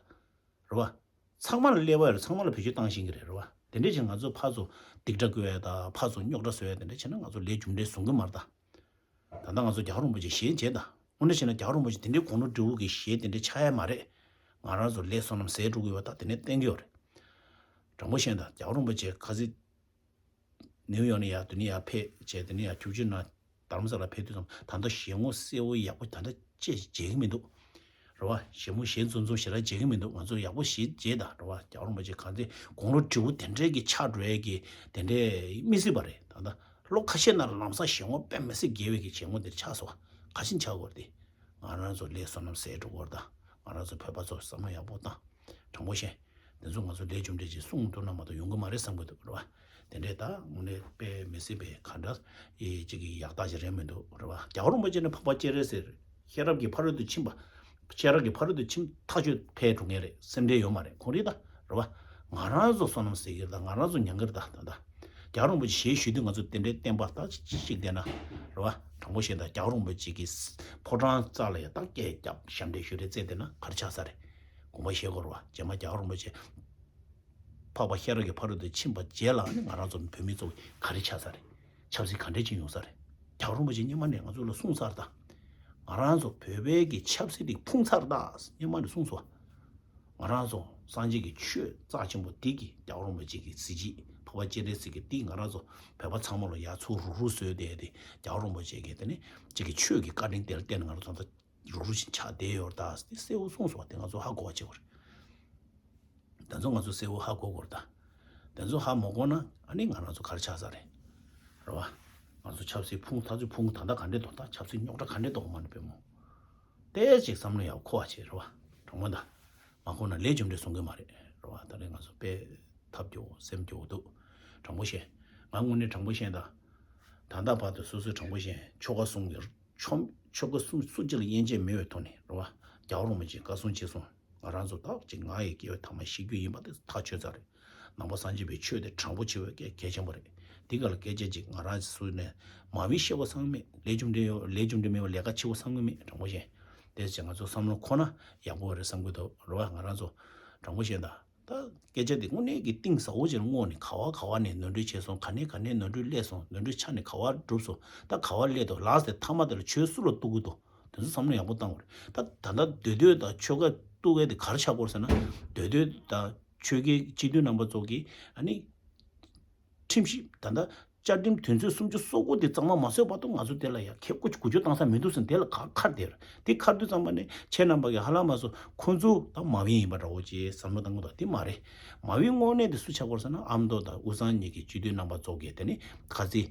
རེད་བ། ཚང་མ་ལ་ཀླད་པ་ཡོད་རེད། ཚང་མ་ལ་བེད་སྤྱོད་བཏང་ཤེས་ཀྱི་རེད། རེད་བ། དེ་འདྲས་བྱས་ང་ཚོ་ཕར་ཚུར་སྡིགས་ར་བསྐུལ་ཡ་དང་ཕར་ཚུར་རྙོག་དྲ་བཟོ་ཡ་དེ་འདྲས་བྱས་ན་ང་ཚོ་ལས་རྒྱུ་འབྲས་བཟུང་གི་མ་རེད་ད། ད་ལྟ་ང་ཚོ་རྒྱལ་བ་རིན་པོ་ཆེ་ཞལ་མཇལ་ད། དངོས་གནས་བྱས་ན་རྒྱལ་བ་རིན་པོ་ཆེ་དེ་འདྲའི་དགུང་ལོ་བགྲེས་པོ་གི་ཞལ་དེ་འདྲས་ཆགས་ཡ་མ་རེད། ང་རང་ཚོ་ལས་བསོད་ནམས་ཟད་འགྲོ་གི་ཡོད་པ་ད་དེ་ནས་བསྟན་གི་ཡོད་རེད། དྲང་པོ་བཤད་ན་ད་རྒྱལ་བ་རིན་པོ་ཆེ་ཁ་སང་ནིའུ་ཡོག་ནས་ཡར་དེ་ནས་ཡར་ཕེབས་བྱས་དེ་ནས་ཡར་ཁྱུག་ཆུ་ན་རྡ་རམ་ས་ལ་ཕེབས་དུས་ཙམ་ད་ལྟ་ཞལ་ངོ་གསལ་བོ་ཡག་པོ་ད་ལྟ་ཅེས་མཇལ་གི་མི་འདུག་རེད་བ། ཞལ་ངོ་ཞལ་འཛུམ་འཛུམ་ཞེ་དྲག་མཇལ་གི་མི་འདུག་ང་ཚོ་ཡག་པོ་ཞིག་མཇལ་ད། རེད་བ། རྒྱལ་བ་རིན་པོ་ཆེ་གང་ཚེ་དགུང་ལོ་བགྲེས་པོ་དེ་འདྲའི་གི་ཆགས་འགྲོ་ཡས་ཀྱི་དེ་འདྲའི་མི་སྲིད་པ་རེད། ད་ལྟ་ལོ་ཁ་ཤས་ནང་ལམ་སང་ཞལ་ངོ་དཔེ་མི་སྲིད་རྒྱས་པའི་གི་ཞལ་ངོ་དེར་ཆགས་སོང་བ། ག་ཤིན་ཆགས་དགོས་རེད། ང་རང་ཚོ་ལས་བསོད་ནམས་ཟད་འགྲོ་དགོས་རེད་ད། ང་རང་ཚོ་བོད་པ་ཚོ་བསམ་བློ་ཡག་པོ་བཏང་། དྲང་པོ་བཤད། དེ་ཚོ་ང་ཚོ་ལས་རྒྱུ་འབྲས་ཅིག་གསུང་ཐུབ་ན་མ་གཏོགས་ཡོང་གི་མ་རེད་བསམ་གི་འདུག་རེད་བ། དེ་འདྲས་ད་དངོས་གནས་དཔེ་མི་སྲིད་པའི་ག་འདྲ་ཡི་ཅིག་གི་ཡག་རྟགས་ཅིག་རེད་མི་འདུག་རེད་བ། རྒྱལ་བ་རིན་པོ་ཆེ་ནི་འཕགས་པ་སྤྱན་རས་གཟིགས་རེད། ཤེས་རབ་ཀྱི་ཕ་རོལ་ཏུ་ཕྱིན་པ། ཤེས་རབ་ཀྱི་ཕ་རོལ་ཏུ་ཕྱིན་ཐག་ཆོད་ཕེབས་འགྲོ་མཁན་རེད། སེམས་ཁྲལ་ཡོད་མ་རེད། ཁོང་རེད་ད། རེད་བ། ང་རང་ཚོ་བསོད་ནམས་ཟད་ཀྱི་རེད་ད། ང་རང་ཚོ་མྱང་གི་རེད་ད། ད་ད། རྒྱལ་བ་རིན་པོ་ཆེ་ཞལ་བཞུགས་དུས་ང་ཚོ་དེ་འདྲའི་བསྟན་པ་ད་ཅིག་བསྟན་ན། རེད་བ། དྲང་པོ་བཤད་ད་རྒྱལ་བ་རིན་པོ་ཆེ་གི་ཕོ་བྲང་རྩ་ལ་ཡ་ད་སྐད་རྒྱབ་ཞབས་འདྲེན་ཞུ་རེ་བཙལ་བསྡད་ན་ག་རེ་ཆགས་ས་རེད། དགོངས་པ་བཞེས་དགོས་རེད་བ། རྗེས་མ་རྒྱལ་བ་རིན་པོ་ཆེ་ འཕགས་པ་ཤེས་རབ་ཀྱི་ཕ་རོལ་ཏུ་ཕྱིན་པ་རྗེས་ལ་ནི་ང་རང་ཚོ་བོད་མི་ཚོ་ག་རེ་ཆགས་ས་རེད། ཆབ་སྲིད་ག་འདྲས་ཅིག་ཡོང་ས་རེད། རྒྱལ་བ་རིན་པོ་ཆེ་སྔོན་མ་ནས་ང་ཚོ་ལ་གསུངས་ཚར་ད། ང་རང་ཚོ་བོད་པའི་གི་ཆབ་སྲིད་དེ་ཕུང་ཚར་ད། སྔོན་མ་ནས་གསུངས་སོང་། ང་རང་ཚོ་སངས་རྒྱས་ཀྱི་ཆོས་རྩ་ཆེན་པོ་འདི་གི་རྒྱལ་བ་རིན་པོ་ཆེ་གི་གཟི་བརྗིད་འཕགས་པ་སྤྱན་རས་གཟིགས་ཀྱི་འདི་ང་རང་ཚོ་བོད་པ་ཚང་མ་ལ་ཡ་ཚུར་རུག་རུག་བཟོས་ཏེ་དེ་རྒྱལ་བ་རིན་པོ་ཆེ་གི་དེ་ནི་གཅིག་གི་ཆོས་ཀྱི་བཀའ་དྲིན་དེར་བརྟེན་ནས་ང་རང་ཚོ་ད་རུག་རུག་བཞིན་ཆགས་བསྡད་ཡོད་ད། དེ་གསལ་བོ་གསུངས་སོང་བ། དེ་ང་ཚོ་ཧ་གོ་བ་བྱེད་དགོས་རེད། དེ་ཚོ་ང་ཚོ་གསལ་བོ་ཧ་གོ་དགོས་རེད་ད། དེ་ཚོ་ཧ་མ་གོ་ན་ཨ་ནི་ང་རང་ཚོ་ག་རེ་ཆགས་ས་རེད། རེད་བ། ང་ཚོ་ཆབ་སྲིད་ཕུང་ད་ཚོད་ཕུང་ད་ལྟ་ག་འདྲས་འདུག་ད་ཆབ་སྲིད་རྙོག་དྲ་ག་འདྲས་འདུག་མ་ནི་བེ་མོ། ཏོག་ཙམ་བསམ་བློ་ཡག་པོ་འཁོར་བ་བྱེད་རེད་བ། དྲང་པོ་ད། མ་འཁོར་ན་ལས་རྒྱུ་འབྲས་གསུང་གི་མ་རེད། རེད་བ། ད་རེས་ང་ཚོ་དཔེ་ཐབས་སྐྱོ་བོ་སེམས་སྐྱོ་བོ་འདུག་དྲང་པོ་བཤད། ང་དངོས་གནས་དྲང་པོ་བཤད་ད། ད་ལྟ་བར་དུ་སོ་སོས་དྲང་པོ་བཤད། ཆོལ་ཁ་གསུམ་གྱི་ཆོ་ཆོལ་ཁ་གསུམ་སུ་གཅིག་ལ་དབྱེ་འབྱེད་མེད་པའི་ཐོག་ནས་རེད་བ། རྒྱལ་བ་རིན་པོ་ཆེས་བཀའ་གསུང་ཅི་གསུང་། ང་རང་ཚོ་ད་ཅིག་ང་ཡི་སྐྱེ་བའི་ཐ་མ་ཤི་རྒྱུ་ཡིན་པ་དེ་ཐག་ཆོད་ཚར་རེད། ནང་པ་སངས་རྒྱས་པའི་ཆོས་དེ་དྲང་པོ་བྱེད་པའི་གལ་གལ་ཆེན་པོ་རེད། འདི་ག་ལ་སྐད་ཆ་ཅིག་ང་རང་སུ་ནས་མ་བིན་བཤད་པ་བསམ་གི་མེད། ལས་རྒྱུ་འབྲས་ཡོད་ལས་རྒྱུ་འབྲས་མེད་པ་ལས་ཀ་བྱེད་པ་བསམ་གི་མེད། དྲང་པོ་བཤད། དེ་ཚེ་ང་ཚོ་བསམ་བློ་འཁོར་ན་ཡག་པོ་རེད་བསམ་གི་འདུག་རེད་བ། ང་རང་ཚོ་དྲང་པོ་བཤད་ད། ད་སྐད་ཆ་དེ་དངོས་གནས་ཀྱི་གཏིང་ཟབ་པོ་ཅིག་ལ་བསྔོགས་ནས་ག་བ་ག་བ་ནས་ནོར་འཁྲུལ་བྱས་སོང་། ག་ནས་ག་ནས་ནོར་འཁྲུལ་སླེབས་སོང་། ནོར་འཁྲུལ་ཆ་ནས་ག་བ་གྲུབ་སོང་། ད་ག་བ་སླེབས་འདུག་ལགས་ཏེ་མཐའ་མ་དེ་ལ་ཆོས་སུ་ལ་གཏུག་གི་འདུག་དེ་ཚོ་བསམ་བློ་ཡག་པོ་བཏང་དགོས་རེད། ད་ད་ལྟ་མདོ་སྟོད་དང་ཆོལ་ཁ་གཏུག་མཁན་དེ་ག་རེ་ཆགས་ཀྱི་ཡོད་རེད་ཟེར་ན། མདོ་སྟོད་དང་ཆོལ་ཁའི་སྤྱི་འཐུས་རྣམ་པ་ཚོ་གིས་ཨ་ནི་ཁྲིམས་ཞིབ་ད་ལྟ་བཅའ་ཁྲིམས་དོན་ཚན་སུམ་ཅུ་སོ་དགུ་དེ་གཙང་མ་མ་བཟོས་བར་དུ་ང་ཚོ་དེ་ལ་ཡ་ཁེ་ཀོ་གུ་ཅོ་བཏང་ས་མི་འདུག་ཟེར་དེ་ལ་ཁ་ཁར་དེར་དེ་ཁར་དུས་ཙམ་པ་ནས་ཁྱེད་རྣམ་པ་གིས་ཧ་ལམ་མ་སོ་ཁོ་ཚོ་ད་མ་བིན་ཡིན་པ་འདྲ་བོ་ཅིག་བསམ་བློ་བཏང་གི་འདུག་དེ་མ་རེད། མ་བིན་དངོས་གནས་དེ་སུ་ཆགས་ཀྱི་ཡོད་རེད་ཟེར་ན་ཨ་མདོ་དང་དབུས་གཙང་གཉིས་ཀྱི་སྤྱི་འཐུས་རྣམ་པ་ཚོ་གིས་དེ་ནི་ཁ་ཚིག་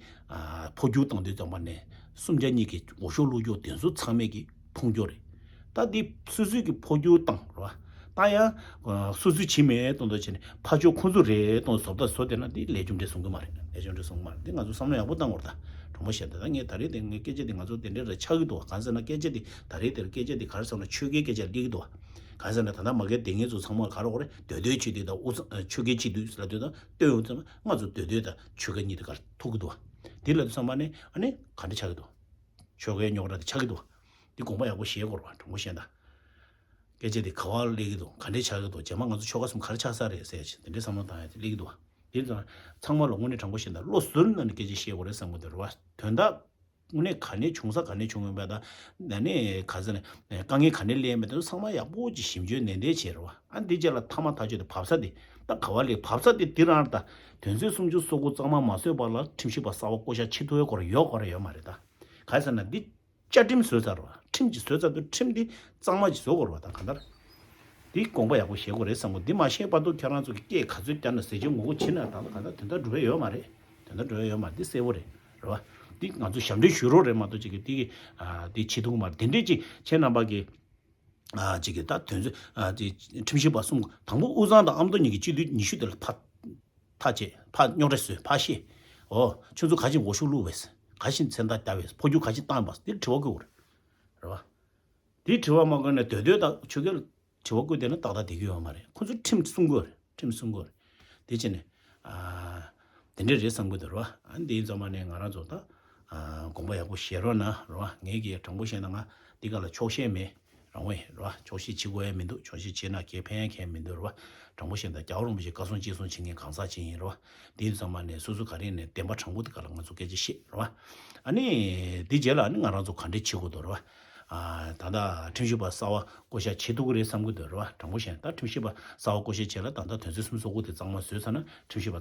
འཕོ་འགྱུར་བཏང་དུས་ཙམ་པ་ནས་སུམ་བརྒྱ་གཉིས་ཀྱི་འོག་ཤོག་བླུགས་རྒྱུ་དེ་ཚོ་ཚང་མས་ཀྱི་ཕུང་རྒྱུ་རེད། ད་འདི་སོ་སོའི་གི་འཕོ་འགྱུར་བཏང་རེད་བ། ད་ཡང་སོ་སོའི་བྱེད་མེད་གཏོང་འདོད་བྱས་ནས་ཕར་ཕྱོགས་ཁོ་ཚོ་རེད་གཏོང་བཟོ་ལྟ་བཟོ་བསྡད་ན་འདི་ལས་རྒྱུ་འབྲས་གསུང་གི་མ་རེད། ལས་རྒྱུ་འབྲས་གསུང་གི་མ་རེད། འདི་ང་ཚོ་བསམ་བློ་ཡག་པོ་བཏང་དགོས་རེད། ད་དྲང་པོ་བཤད་ད་ད་ངས་ད་རེས་དེ་ངས་སྐད་ཆ་འདི་ང་ཚོ་དེ་འདྲའི་རེ་ཆགས་ཀྱི་འདུག་གང་ཟེར་ན་སྐད་ཆ་འདི་ད་རེས་དེར་སྐད་ཆ་འདི་ག་རེ་ཟེར་ན་ཆོལ་ཁའི་སྐད་ཆ་སླེབས་ཀྱི་འདུག་གང་ཟེར་ན་ད་ལྟ་མ་གིའི་སྡེ་ངེད་ཚོ་ཚང་མ་ག་རེ་གོ་རེད། མདོ་སྟོད་སྤྱི་འཐུས་དང་དབུས་གཙང་ཆོལ་ཁའི་སྤྱི་འཐུས་ལབ་དུས་དང་སྟོད་དབུས་གཙང་ང་ཚོ་མདོ་སྟོད་དང་ཆོལ་ཁ་གཉིས་དེ་ག་རེ་ཐུག་གི་འདུག་དེ་ལབ་དུས་ཙམ་པ་ནས་ཨ་ནི་ག་འདྲ་ཆགས་ཀྱི་འདུག་ཆོལ་ཁའི་རྙོག་དྲ་དེ་ཆགས་ཀྱི་འདུག་འདི་དགོངས་པ་ཡག་པོ་བཞེས་དགོས་རེད་བ། དྲང་པོ་བཤད་ན། སྐད་ཆ་འདི་ག་བར་སླེབས་ཀྱི་འདུག་ག་འདྲས་ཆགས་ཀྱི་འདུག་རྗེས་མ་ང་ཚོ་ཆོལ་ཁ་གསུམ་ག་རེ་ཆགས་ས་རེད་ཟེར་ཡ་ཆེ་དེ་འདྲས་བསམ་བློ་བཏང་ཡ་དེ་སླེབས་ཀྱི་འདུག་བ། དེ་ཙང་ཚང་མ་ལ་དངོས་གནས་དྲང་པོ་བཤད་ན་བློ་གཟུར་གནང་ནས་སྐད་ཆ་བཤད་དགོས་རེད་བསམ་གྱི་འདུག་རེད་བ། དོན་དག་དངོས་གནས་ག་ནས་བྱུང་ས་ག་ནས་བྱུང་ཡོད་པ་དང་ད་ནས་ག་ཟེར་ནས་དཀའ་ངལ་ག་ནས་སླེབས་ཡོད་པ་དེ་ཚོ་ཚང་མ་ཡག་པོ་ཅིག་ཞིབ་འཇུག་ནན་ཏན་བྱས་རེད་བ། ཨ་འདི་རྗེས་ལ་མཐའ་མ་ཐག་ཆོད་དེ་བབས་ས་དེ་ད་ག་བ་སླེབས་བབས་ས་དེ་འདི་རང་ད་དོན་ཚན་སུམ་ཅུ་སོ་དགུ་གཙང་མ་མ་བཟོས་བར་ལ་ཁྲིམས་ཞིབ་པ་གསར་པ་བསྐོ་བཞག་བྱེད་ཐུབ་ཡོད་སྐོར་ཡོད་སྐོར་ཡོད་མ་རེད་ད། ག་ཟེར་ན་འདི་བཅའ་ཁྲིམས་བཟོས་ཚར་བ། ཁྲིམས་ཀྱི་བཟོས་ཚར་དུས་ཁྲིམས་འདི་གཙང་མ་ཅིག་བཟོ་དགོས་རེད་བ། ད་གང་ལྟར་འདི་དགོངས་པ་ཡག་པོ་བཞེས་དགོས་རེད་བསམ་གོ། འདི་མ་ཤེས་བར་དུ་ཁྱེད་རང་ཚོ་གི་སྐད་ག་ཚོད་བརྒྱབ་ན་ཟེར་གྱི་ངོ་གོ་ཕྱིན་ན་ད་ལྟ་གང་ལྟར་དོན་དག་འགྲུབ་ཡ་ཡོད་མ་རེད། དོན་དག་འགྲུབ་ཡ་ཡོད་མ་རེད། འདི་གསལ་པོ་རེད། རེད་བ། འདི་ང་ཚོ་ཞབས་འདྲེན་ཞུ་རོགས་རེད་མ་གཏོགས་ཅིག་གི་འདི་གི་ཨ་འདི་བྱེད་ཐུབ་ཀྱི་མ་རེད། དེ་འདྲས་ཅིག་ཁྱེད་རྣམ་པ་གི་ཨ་ཅིག་གི་ད་དོན་ཚོད་ཨ་དེ་ཁྲིམས་ཞིབ་པ་གསུམ་དང་པོ་དབུས་གཙང་དང་ཨ་མདོ་གཉིས་ཀྱི་སྤྱི་འཐུས་ཉི་ཤུ་དེ་ལ་ཕ། ཐག་བཅད་ཕར་རྙོག་དྲ་བཟོས་ཕར་བཤད། ཨོ་ཁྱོད་ཚོ་ག་ཅིག་འོ་ཤུགས་བླུགས་པས། ག་ཅིག་མཚན་རྟགས་བརྒྱབ་པས། འཕོ་འགྱུར་ག་ཅིག་བཏང་བས། དེ་དྲི་བ་བཀོད་དགོས་རེད། རེད་བ། དེ་དྲི་བ་མ་བཀོད་ནས་སྡོད་སྡོད་དང་ཆོལ་ཁའི་དྲི་བ་བཀོད་བསྡད་ན་ཏག་ཏག་བསྡད་ཀྱི་ཡོད་མ་རེད། ཁོ་ཚོ་ཁྲིམས་སྲུང་དགོས་རེད། ཁྲིམས་སྲུང་དགོས་རེད། དེ་བྱས་ནས་ཨ་དེ་འདྲས་རེད་བསམ་གྱི་འདུག་རེད་བ། ཨ་འདི་ཡིན་ཙམ་པ་ནས་ང་རང་ཚོ་ད་ཨ་དགོངས་པ་ཡག་པོ་བཞེས་རོགས་གནང་། རེད་བ། ངས་ཀྱིས་དྲང་པོ་བཤད་ན་ང་འདི་ག་ལ་ཕྱོགས་ཞེན་མེད། རང་བས་རེད་བ། ཆོག་ཤེས་བྱེད་དགོས་ཡ་མི་འདུག་ཆོག་ཤེས་བྱས་ན་ཁྱེད་ཕན་ཡ་ཁྱེད་མི་འདུག་རེད་བ། དྲང་པོ་བཤད་ན་རྒྱལ་བ་རིན་པོ་ཆེ་བཀའ་གསུང་གཅིག་གསུང་བྱེད་མཁན་གང་ཟག་ཅིག་ཡིན་རེད་བ། དེ་ཡིན་ཙམ་པ་ནས་སོ་སོ་ག་རེ་ནས་བདེན་པ་དྲང་པོ་དེ་ག་ལ་ང་ཚོ་སྐད་ཆ་བཤད་རེད་བ། ཨ་ནི་དེ་རྗེས་ལ་ཨ་ནི་ང་རང་ཚོ་ག་འདྲས་བྱེད་དགོས་འདུག་རེད་བ། ཨ་ད་ལྟ་ཁྲིམས་ཞིབ་པ་གསར་བ་བསྐོ་བཞག་བྱེད་ཐུབ་ཀྱི་རེད་བསམ་གྱི་འདུག་རེད་བ། དྲང་པོ་བཤད་ན་ད་ཁྲིམས་ཞིབ་པ་གསར་བ་བསྐོ་བཞག་བྱས་ལ་ད་ལྟ་དོན་ཚན་སུམ་ཅུ་སོ་དགུ་དེ་གཙང་མ་བཟོས་ཚར་ན་ཁྲིམས་ཞིབ་པ་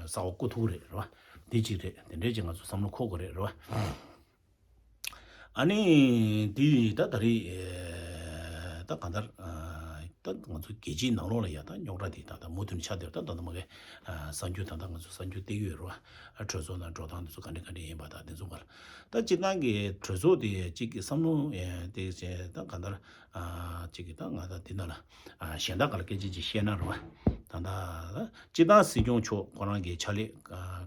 གསར་བ་བསྐོ་ཐུབ་ཀྱི་རེད་རེད་བ། དེ་གཅིག་རེད། དེ་འདྲས་ཅིག་ང་ཚོ་བསམ་བློ་འཁོར་དགོས་རེད་རེད་བ། ཨ་ནི་དེ་ད་ད་རེས་ད་གང་ལྟར་ད་ང་ཚོ་རྒྱལ་སྤྱིའི་ནང་ལོགས་ལ་ཡ་ད་རྙོག་དྲ་དེ་ད་ད་མུ་མཐུད་ནས་ཆགས་བསྡད་ཡོད། ད་ད་ད་མ་གི་གསར་འགྱུར་ད་ད་ང་ཚོ་གསར་འགྱུར་བལྟས་ཀྱི་ཡོད་རེད་བ། གྲོས་ཚོགས་ནང་འགྲོ་སྟངས་དེ་ཚོ་ག་འདྲ་ག་འདྲ་ཡིན་པ་ད་དེ་ཚོ་ག་ལ་ད་སྤྱིར་བཏང་གི་གྲོས་ཚོགས་དེ་གཅིག་གི་བསམ་བློ་དེ་ད་གང་ལྟར་གཅིག་གི་ད་ང་ད་འདི་ནང་ལ་གཞན་དག་ག་ལ་སྐད་ཆ་ཅིག་བཤད་ན་རེད་བ། ད་ད་སྤྱིར་བཏང་སྲིད་སྐྱོང་མཆོག་ཁོ་རང་གི་ཕྱག་ལས་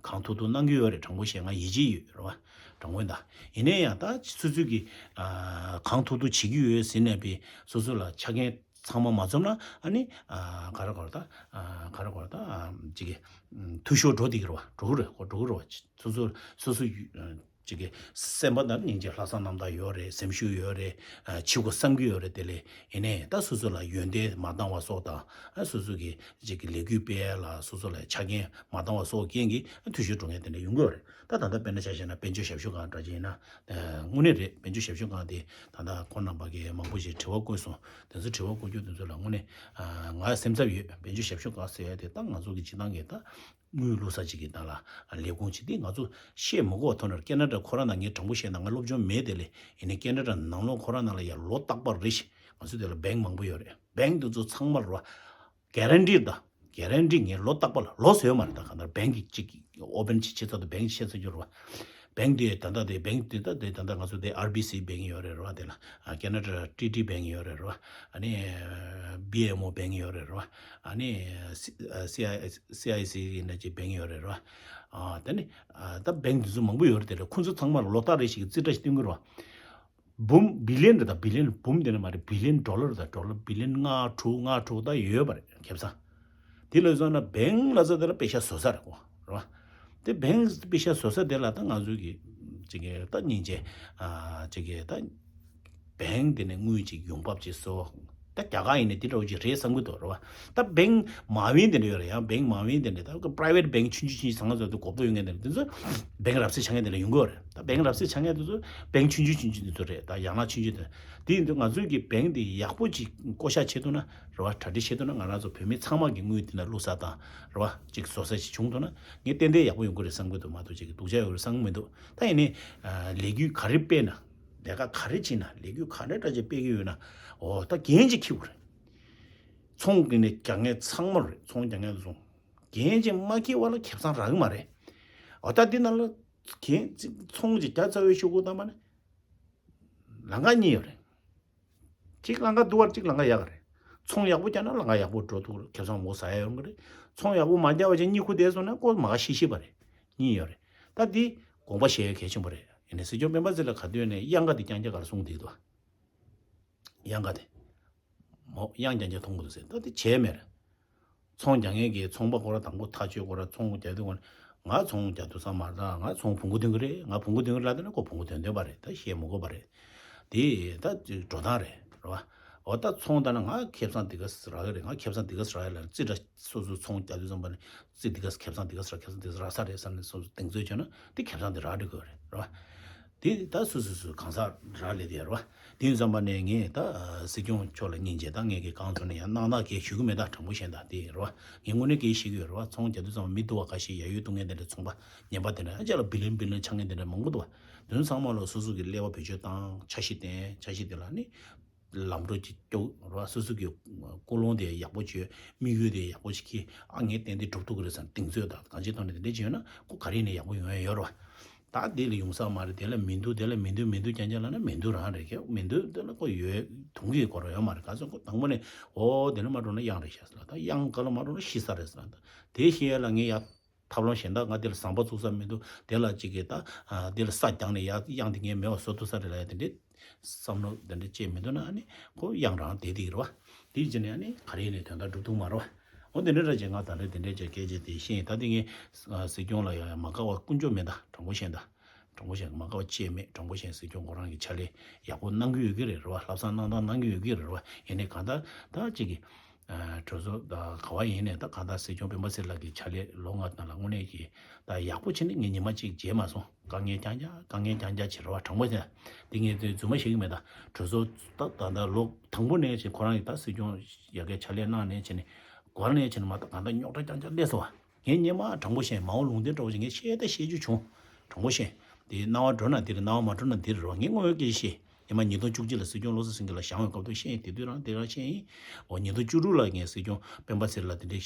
གང་ཐུབ་ཐུབ་གནང་གི་ཡོད་རེད། དྲང་པོ་བཤད་ང་ཡིད་ཆེས་ཡོད་རེད་བ། དྲང་པོ་ཡིན་ད། ཡིན་ནའི་ཡང་ད་སོ་སོས་ཀྱི་ཨ་གང་ཐུབ་ཐུབ་བྱེད་ཀྱི་ཡོད་ཟེར་ནས་པའི་སོ་སོ་ལ་ཆ་རྐྱེན་ཚང་མ་མ་འཛོམས་ན་ཨ་ནི་ཨ་ག་རེ་ག་རེ་ད་ཨ་ག་རེ་ག་རེ་ད་ཨ་ཅིག་གི་འཐུས་ཤོར་འགྲོ་བསྡད་ཀྱི་རེད་བ། འགྲོ་གི་རེད་ཁོ་འགྲོ་གི་རེད་བ། སོ་སོ་སོ་སོ་ཡུ་ ཅིག་གི་སེམས་པ་དང་སྙིང་རྗེ་ལྷག་བསམ་རྣམ་དག་ཡོད་རེད། སེམས་ཤུགས་ཡོད་རེད། ཨ་བྱེད་དགོས་བསམ་གྱི་ཡོད་རེད། དེ་ལས་ཡིན་ནའི་ད་སོ་སོ་ལ་ཡོན་ཏན་མ་འདང་བ་སོགས་དང་། ཨ་སོ་སོ་གི་ཅིག་གི་ལས་འགུལ་སྤེལ་ཡ་ལ་སོ་སོ་ལ་ཆ་རྐྱེན་མ་འདང་བ་སོགས་རྐྱེན་གྱིས་ཨ་འཐུས་ཤོར་འགྲོ་མཁན་དེ་འདྲ་ཡོང་གི་ཡོད་རེད། ད་ད་ལྟ་དཔེར་ན་ཆ་བཞག་ན་དཔལ་འབྱོར་ཞབས་ཞུ་ཁང་འདྲ་ཅིག་ཡིན་ན། ཨ་དངོས་གནས་རེད། དཔལ་འབྱོར་ཞབས་ཞུ་ཁང་དེ་ད་ལྟ་ཁོང་རྣམ་པ་གིས་མང་པོ་ཞིག་དྲི་བ་བཀོད་སོང་། དེ་ཚོ་དྲི་བ་བཀོད་རྒྱུ་དེ་ཚོ་ལ་དངོས་གནས་ཨ་ང་སེམས་འཚབ་ཡོད། དཔལ་འབྱོར་ཞབས་ཞུ་ཁང་ཟེར་ཡ་དེ་ད་ང་ཚོ་གི་སྤྱི་བཏང་གི་ད་དངུལ་བླུག་ས་ཅིག་གི་ནང་ལ་ལས་ཁུངས་ཅིག་དེ་ང་ཚོ་བཤད་མི་དགོས་པ་ཐོག་ནས་ཀེ་ན་ཌ་ཁོ་རང་ནང་ངས་དྲང་པོ་བཤད་ན་ང་སློབ་སྦྱོང་མེད་དེ་ལས་ཡིན་ནའི་ཀེ་ན་ཌ་ནང་ལོགས་ཁོ་རང་ནང་ལ་ཡ་ལོ་རྟག་པར་རེ་ཞིག་ང་ཚོ་དེ་ལ་བེང་མང་པོ་ཡོད་རེད། བེང་དེ་ཚོ་ཚང་མར་རོ་གེ་རན་ཊི་ད་གེ་རན་ཊི་ངས་ལོ་རྟག་པར་ལོ་ཟེར་ཡོད་མ་རེད། ད་གང་ལྟར་བེང་གི་ཅིག་ཨོ་པན་ཅིག་བྱེད་ཚར་དུས་བེང་ཅིག་བཤད་ཚར་རྒྱུ་རེད་བ། བེང་དེ་ད་ལྟ་དེ་བེང་དེ་ད་དེ་ད་ལྟ་ང་ཚོ་དེ་ཨར་བྷི་སི་བེང་ཡོད་རེད་རེད་བ། དེ་ལ་ཨ་ཀེ་ན་ཌ་ཊི་ཌི་བེང་ཡོད་རེད་རེད་བ། ཨ་ནི་བྷི་ཨེམ་ཨོ་བེང་ཡོད་རེད་རེད་བ། ཨ་ནི་སི་ཨ་སི་ཨའི་སི་ཨའི་སི་ཡིན་ན་ཅིག་བེང་ཡོད་རེད་རེད་བ། ཨ་དེ་ནི་ཨ་ད་བེང་དེ་ཚོ་མང་པོ་ཡོད་རེད། དེ་ལ་ཁོ་ཚོ་ཚང་མར་ལོ་ལྟར་རེ་ཞིག་གི་རྩིས་ཁྲ་ཞིག་སྟོན་གྱི་རེད་བ། འབུམ་བི་ལི་ཡན་རེད་ད། བི་ལི་ཡན་འབུམ་དེ་ནི་མ་རེད། བི་ལི་ཡན་ཌོ་ལར་ད། ཌོ་ལར་བི་ལི་ཡན་ལྔ་དྲུག་ལྔ་དྲུག་ད་ཡོད་པ་རེད་ཁེ་བཟང་། དེ་ལ་སོང་ན་བེང་ལ་ཚ་དེ་ལ་པེ་ཤ་བཟོ་ས་རེད་གོ། རེད་བ། དེ་བེང་པེ་ཤ་བཟོ་ས་དེ་ལ་ད་ང་ཚོའི་གི་ཅིག་གི་ད་སྙིང་རྗེ་ཨ་ཅིག་གི་ད་བེང་དེ་ནས་དངུལ་ཅིག་ཡོང་འབབ་ཅིག་བཟོ། ད་རྒྱ་གར་ཡིན་ནའི་དེ་འདྲ་བོ་ཅིག་རེད་བསམ་གི་འདུག། རེད་བ། ད་བེང་མ་བིན་དེ་འདྲ་ཡོད་རེད། ཡང་བེང་མ་བིན་དེ་འདྲ་ད་པ་རའི་ཝེ་ཊི་བེང་ཆུང་ཆུང་ཆུང་ཆུང་ཚང་ཚོ་དེ་གོ་བསྡུར་ཡོང་མཁན་དེ་འདྲ་དེ་ཚོ་བེང་རབ་སྲིད་ཆགས་མཁན་དེ་འདྲ་ཡོང་གི་རེད། ད་བེང་རབ་སྲིད་ཆགས་མཁན་དེ་ཚོ་བེང་ཆུང་ཆུང་ཆུང་ཆུང་དེ་ཚོ་རེད། ད་ཡང་ན་ཆུང་ཆུང་དེ་དེ་ཡིན་དུས་ང་ཚོའི་གི་བེང་དེ་ཡག་པོ་ཅིག་བསྐོ་བཞག་བྱེད་ཐུབ་ན། རེད་བ། གྲ་སྒྲིག་བྱེད་ཐུབ་ན་ང་རང་ཚོ་བོད་མི་ཚང་མ་གི་དངུལ་དེ་ན་བླུག་ས་དང་། རེད་བ། ཅིག་བཟོ་ས་ཞིག་བྱུང་ཐུབ་ན་ངས་ཏན་ཏན་ཡག་པོ་ཡོང་གི་རེད་བསམ་གི་འདུག་མ་གཏོགས་ཅིག་གི་སྡུག་ཅག་ཡོང་གི་རེད་བསམ་གི་མི་འདུག། ད་ཡིན་ནའི་ལས་འགུལ་ག་རེ་སྤེལ་ན། ལས་ཀ་ག་རེ་བྱེད་ན། ལས་འགུལ་ག་འདྲ་འདྲ་ཅིག་སྤེལ་གི་ཡོད་ན། འོ་ད་འགན་ཅིག་འཁྱེར་དགོས་རེད། ཚོང་གི་ནས་རྒྱག་མཁན་ཚང་མ་རེད། ཚོང་རྒྱག་མཁན་ཚོ་འགན་ཅིག་མ་འཁྱེར་བ་ལ་ཁེ་བཟང་རག་གི་མ་རེད། འོ་ད་འདི་ནང་ལ་འགན་ཅིག་ཚོང་ཅིག་རྒྱག་ཚར་བའི་གཞུག་གུ་ད་མ་ནི་ལམ་ཁ་གཉིས་ཡོད་རེད། གཅིག་ལམ་ཁ་སྡུག་པ་རེད། གཅིག་ལམ་ཁ་ཡག་ག་རེད། ཚོང་ཡག་པོ་རྒྱག་ན་ལམ་ཁ་ཡག་པོ་འགྲོ་ཐུབ་རེད། ཁེ་བཟང་མོ་ཟ་ཡ་ཡོང་གི་རེད། ཚོང་ཡག་པོ་མ་རྒྱག་པ་བྱས་གཉིད་ཁུག་བསྡད་སོང་ན་ཀོ་མ་ག་ཤི་ཤི་བ་རེད། གཉིས་ཡོད་རེད། ད་འདི་དགོངས་པ་བཞེས་ཡ་གལ་ཆེན་པོ་རེད། ཡིན་ནའི་སྲིད་སྐྱོང་སྤེན་པ་ཚེ་རིང་ག་དུས་ནས་གཡང་ཁ་དེ་རྐྱང་རྐྱང་ག་རེ་གསུང་གི་འདུག་ད། གཡང་ཁ་དེ། མོ་གཡང་རྐྱང་རྐྱང་མཐོང་གི་འདུག་ཟེར། ད་དེ་བྱས་མེད་རེད། ཚོང་རྒྱག་མཁན་གྱི་ཚོང་པ་ཁོ་ར་དང་པོ་ཐག་གཅོད་ཁོ་ར་ཚོང་རྒྱག་དུས་ཁོ་ང་ཚོང་རྒྱག་དུས་ཙམ་མ་རེད། ད་ང་ཚོང་བོང་གུ་འདོན་གི་རེད། ང་བོང་གུ་འདོན་གི་རེད་ལབ་ན་ཁོ་བོང་གུ་འདོན་འདོན་པ་རེད། ད་བཤད་མི་དགོས་པ་རེད། དེ་ད་འགྲོ་སྟངས་རེད། རེད་བ། འོ་ད་ཚོང་ལྟ་ན་ང་ཁེ་བཟང་འདི་ག་རག་གི་རེད། ང་ཁེ་བཟང་འདི་ག་རག་གི་རེད་ལབ་རྩིས་ཁྲ་སོ་སོ་ཚོང་རྒྱག་དུས་ཙམ་པ་ནས་རྩིས་འདི་ག་ཁེ་བཟང་འདི་ག་རག་ཁེ་བཟང་འདི་ག་རག་ས་རེད་བསམ་ནས་སོ་སོ་གདེང་ཚོད་བྱས་ན་དེ་ཁེ་བཟང་འདི་རག་འགྲོ་གི་རེད། རེད་བ། དེ་ད་སུ་སུ་སུ་གང་ཟག་རག་ལས་དེ་རེད་བ། དེ་ཡིན་ཙམ་པ་ནས་ངས་ད་སྲིད་སྐྱོང་མཆོག་ལ་སྙིང་རྗེ་དང་། ངས་ཀྱི་གང་བྱུང་ན་ཡང་གནང་གནང་གལ་ཞུ་གི་མེད། ད་དྲང་པོ་བཤད་ད་དེ་རེད་བ། ངས་དངོས་གནས་གལ་ཞུ་གི་ཡོད་རེད་བ། ཚོང་རྒྱག་དུས་ཙམ་པ་མི་སྡུག་པ་ཁ་ཤས་ཡ་ཡོད་སྡུག་བསྔལ་དེ་འདྲ་ཚོང་པ་ངན་པ་དེ་འདྲ་ཨ་ཅག་ལ་བི་ལིན་བི་ལིན་ཆགས་མཁན་དེ་འདྲ་མང་པོ་འདུག་བ། དེ་ཚོ་ཚང་མ་ལ་སོ་སོ་གི་ཀླད་པ་བེད་སྤྱོད་བཏང་། འཆར་གཞི་བཏིང་། འཆར་གཞི་དེ་ལ་ནི་ལམ་འགྲོ་ཅིག་སྐྱོ་ར། སོ་སོ་གི་ཀུན་སློང་དེ་ཡག་པོ་བྱོས། དམིགས་ཡུལ་དེ་ཡག་པོ་ཞིག་གིས་ཨ་ངས་ཏན་ཏན་འགྲུབ་ཐུབ་ཀྱི་རེད་བསམ་གདེང་ཚོད་དང་གང་ཅིའི་ཐོག་ནས་དེ་འདྲ་བྱས་ཡོད་ན་ཁོ་ག་རེ་ཡིན་ནའི་ཡག་པོ་ཡོང་ཡ་ཡོད་རེད་བ། ད་དེ་ལ་ཡོང་ས་མ་རེད། དེ་ལ་མི་འདུག་དེ་ལ་མི་འདུག་མི་འདུག་རྐྱང་རྐྱང་ལབ་ན་མི་འདུག་རང་རེད། ཁྱེད་མི་འདུག་དེ་ལ་ཁོ་ཡོད་དུང་གི་སྐོར་ཡོད་མ་རེད། ག་ཚོད་ཁོ་དང་པོ་ནས་འོ་དེ་ལ་མ་འགྲོ་ན་གཡང་རེད་ཤག་ཟེར་ལ། ད་གཡང་ག་ལ་མ་འགྲོ་ན་ཤི་ས་རེད་ཟེར་ལ། ད་དེ་ཤེས་ཡ་ལ་ངས་ཡ་ཐབས་ལམ་གཞན་དག་ང་དེ་ལ་ཟམ་པ་བཙུགས་ས་མི་འདུག་དེ་ལ་ཅིག་གིས་ད་དེ་ལ་ས་རྒྱག་ནས་ཡ་གཡང་དེ་ངས་མེད་པ་བཟོ་ཐུབ་ས་རེད་ལབ་ཡ་དེ་འདྲའི་བསམ་བློ་དེ་འདྲ་བྱས་མི་འདུག་ན་ཨ་ནི་ཁོ་གཡང་རང་བསྡད་དེ་རེད་བ། དེ་བྱས་ནས་ཨ་ནི་ག་རེ་ཡིན་ནའི་དོན་དག་འགྲུབ་ཐུབ་མ་རེད་བ། འོ་དེ་འདྲ་ར་བྱས་ང་ད་རེས་དེ་འདྲ་བྱས་སྐད་ཆ་དེ་བཤད་ཡིན། ད་དེ་ངས་སྲིད་སྐྱོང་ལ་ཡ་ཡ་མ་དགའ་བ་ཀུན་སྤྱོད་མེད། ད་དྲང་པོ་བཤད་ད། དྲང་པོ་བཤད་མ་དགའ་བ་ཅིག་མེད། དྲང་པོ་བཤད་སྲིད་སྐྱོང་ཁོ་རང་གི་ཕྱག་ལས་ཡག་པོ་གནང་གི་ཡོད་ཀྱི་རེད་རེད་བ། ལྷག་བསམ་གནང་སྟངས་གནང་གི་ཡོད་ཀྱི་རེད་རེད་བ། ཡིན་ནའི་གང་ལྟར་ད་ཅིག་གི་གྲོས་ཚོགས་ད་ག་བ་ཡིན་ནའི་ད་གང་ལྟར་སྲིད་སྐྱོང་སྤེན་པ་ཚེ་རིང་ལགས་ཀྱི་ཕྱག་ལས་ལོ་ལྔ་ནང་ལ་དངོས་གནས་ཀྱི་ད་ཡག་པོ་བྱས་ནས་ངས་ཉི་མ་གཅིག་བརྗེད་མ་སོང་། དཀའ་ངལ་རྐྱང་རྐྱང་དཀའ་ངལ་རྐྱང་རྐྱང་བྱེད་རེད་བ། དྲང་པོ་བྱས་འདི་ངས་དེ་རྫུན་མ་བཤད་ཀྱི་མེད། ད་གྲོས་ཚོགས་ད་ད་ད་ལོ་དང་པོ་ནས་བྱས་ཁོ་རང་གིས་ད་སྲིད་སྐྱོང་ཡ་གའི་ཕྱག་ལས་གནང་ནས་བྱས་ནས་གོ་ནས་བྱས་ནས་མ་ད་གང་ལྟར་རྙོག་དྲ་རྐྱང་རྐྱང་སླེབས་སོང་བ། ངས་སྔོན་མ་དྲང་པོ་བཤད། མ་འོངས་ལུང་བསྟན་འདྲ་བོ་ཞིག་ངས་བཤད་ད་བཤད་རྒྱུ་བྱུང་། དྲང་པོ་བཤད། དེ་སྣང་བ་འགྲོ་ན་འདིར། སྣང་བ་མ་འགྲོ་ན་འདིར་རོ། ངས་དངོས་ཡོད་སྐད་ཆ་བཤད། སྔོན་མ་ཉིས་སྟོང་བཅུ་གཅིག་ལ་སྲིད་སྐྱོང་བློ་བཟང་སེང་གེ་ལགས་བཞེངས་པའི་སྐབས་དུ་བཤད་ཡིན། དེ་དུས་རང་དེ་རང་བཤད་ཡིན། འོ་ཉིས་སྟོང་བཅུ་དྲུག་ལ་ངས་སྲིད་སྐྱོང་སྤེན་པ་ཚེ་རིང་ལགས་དེ་འདྲའི་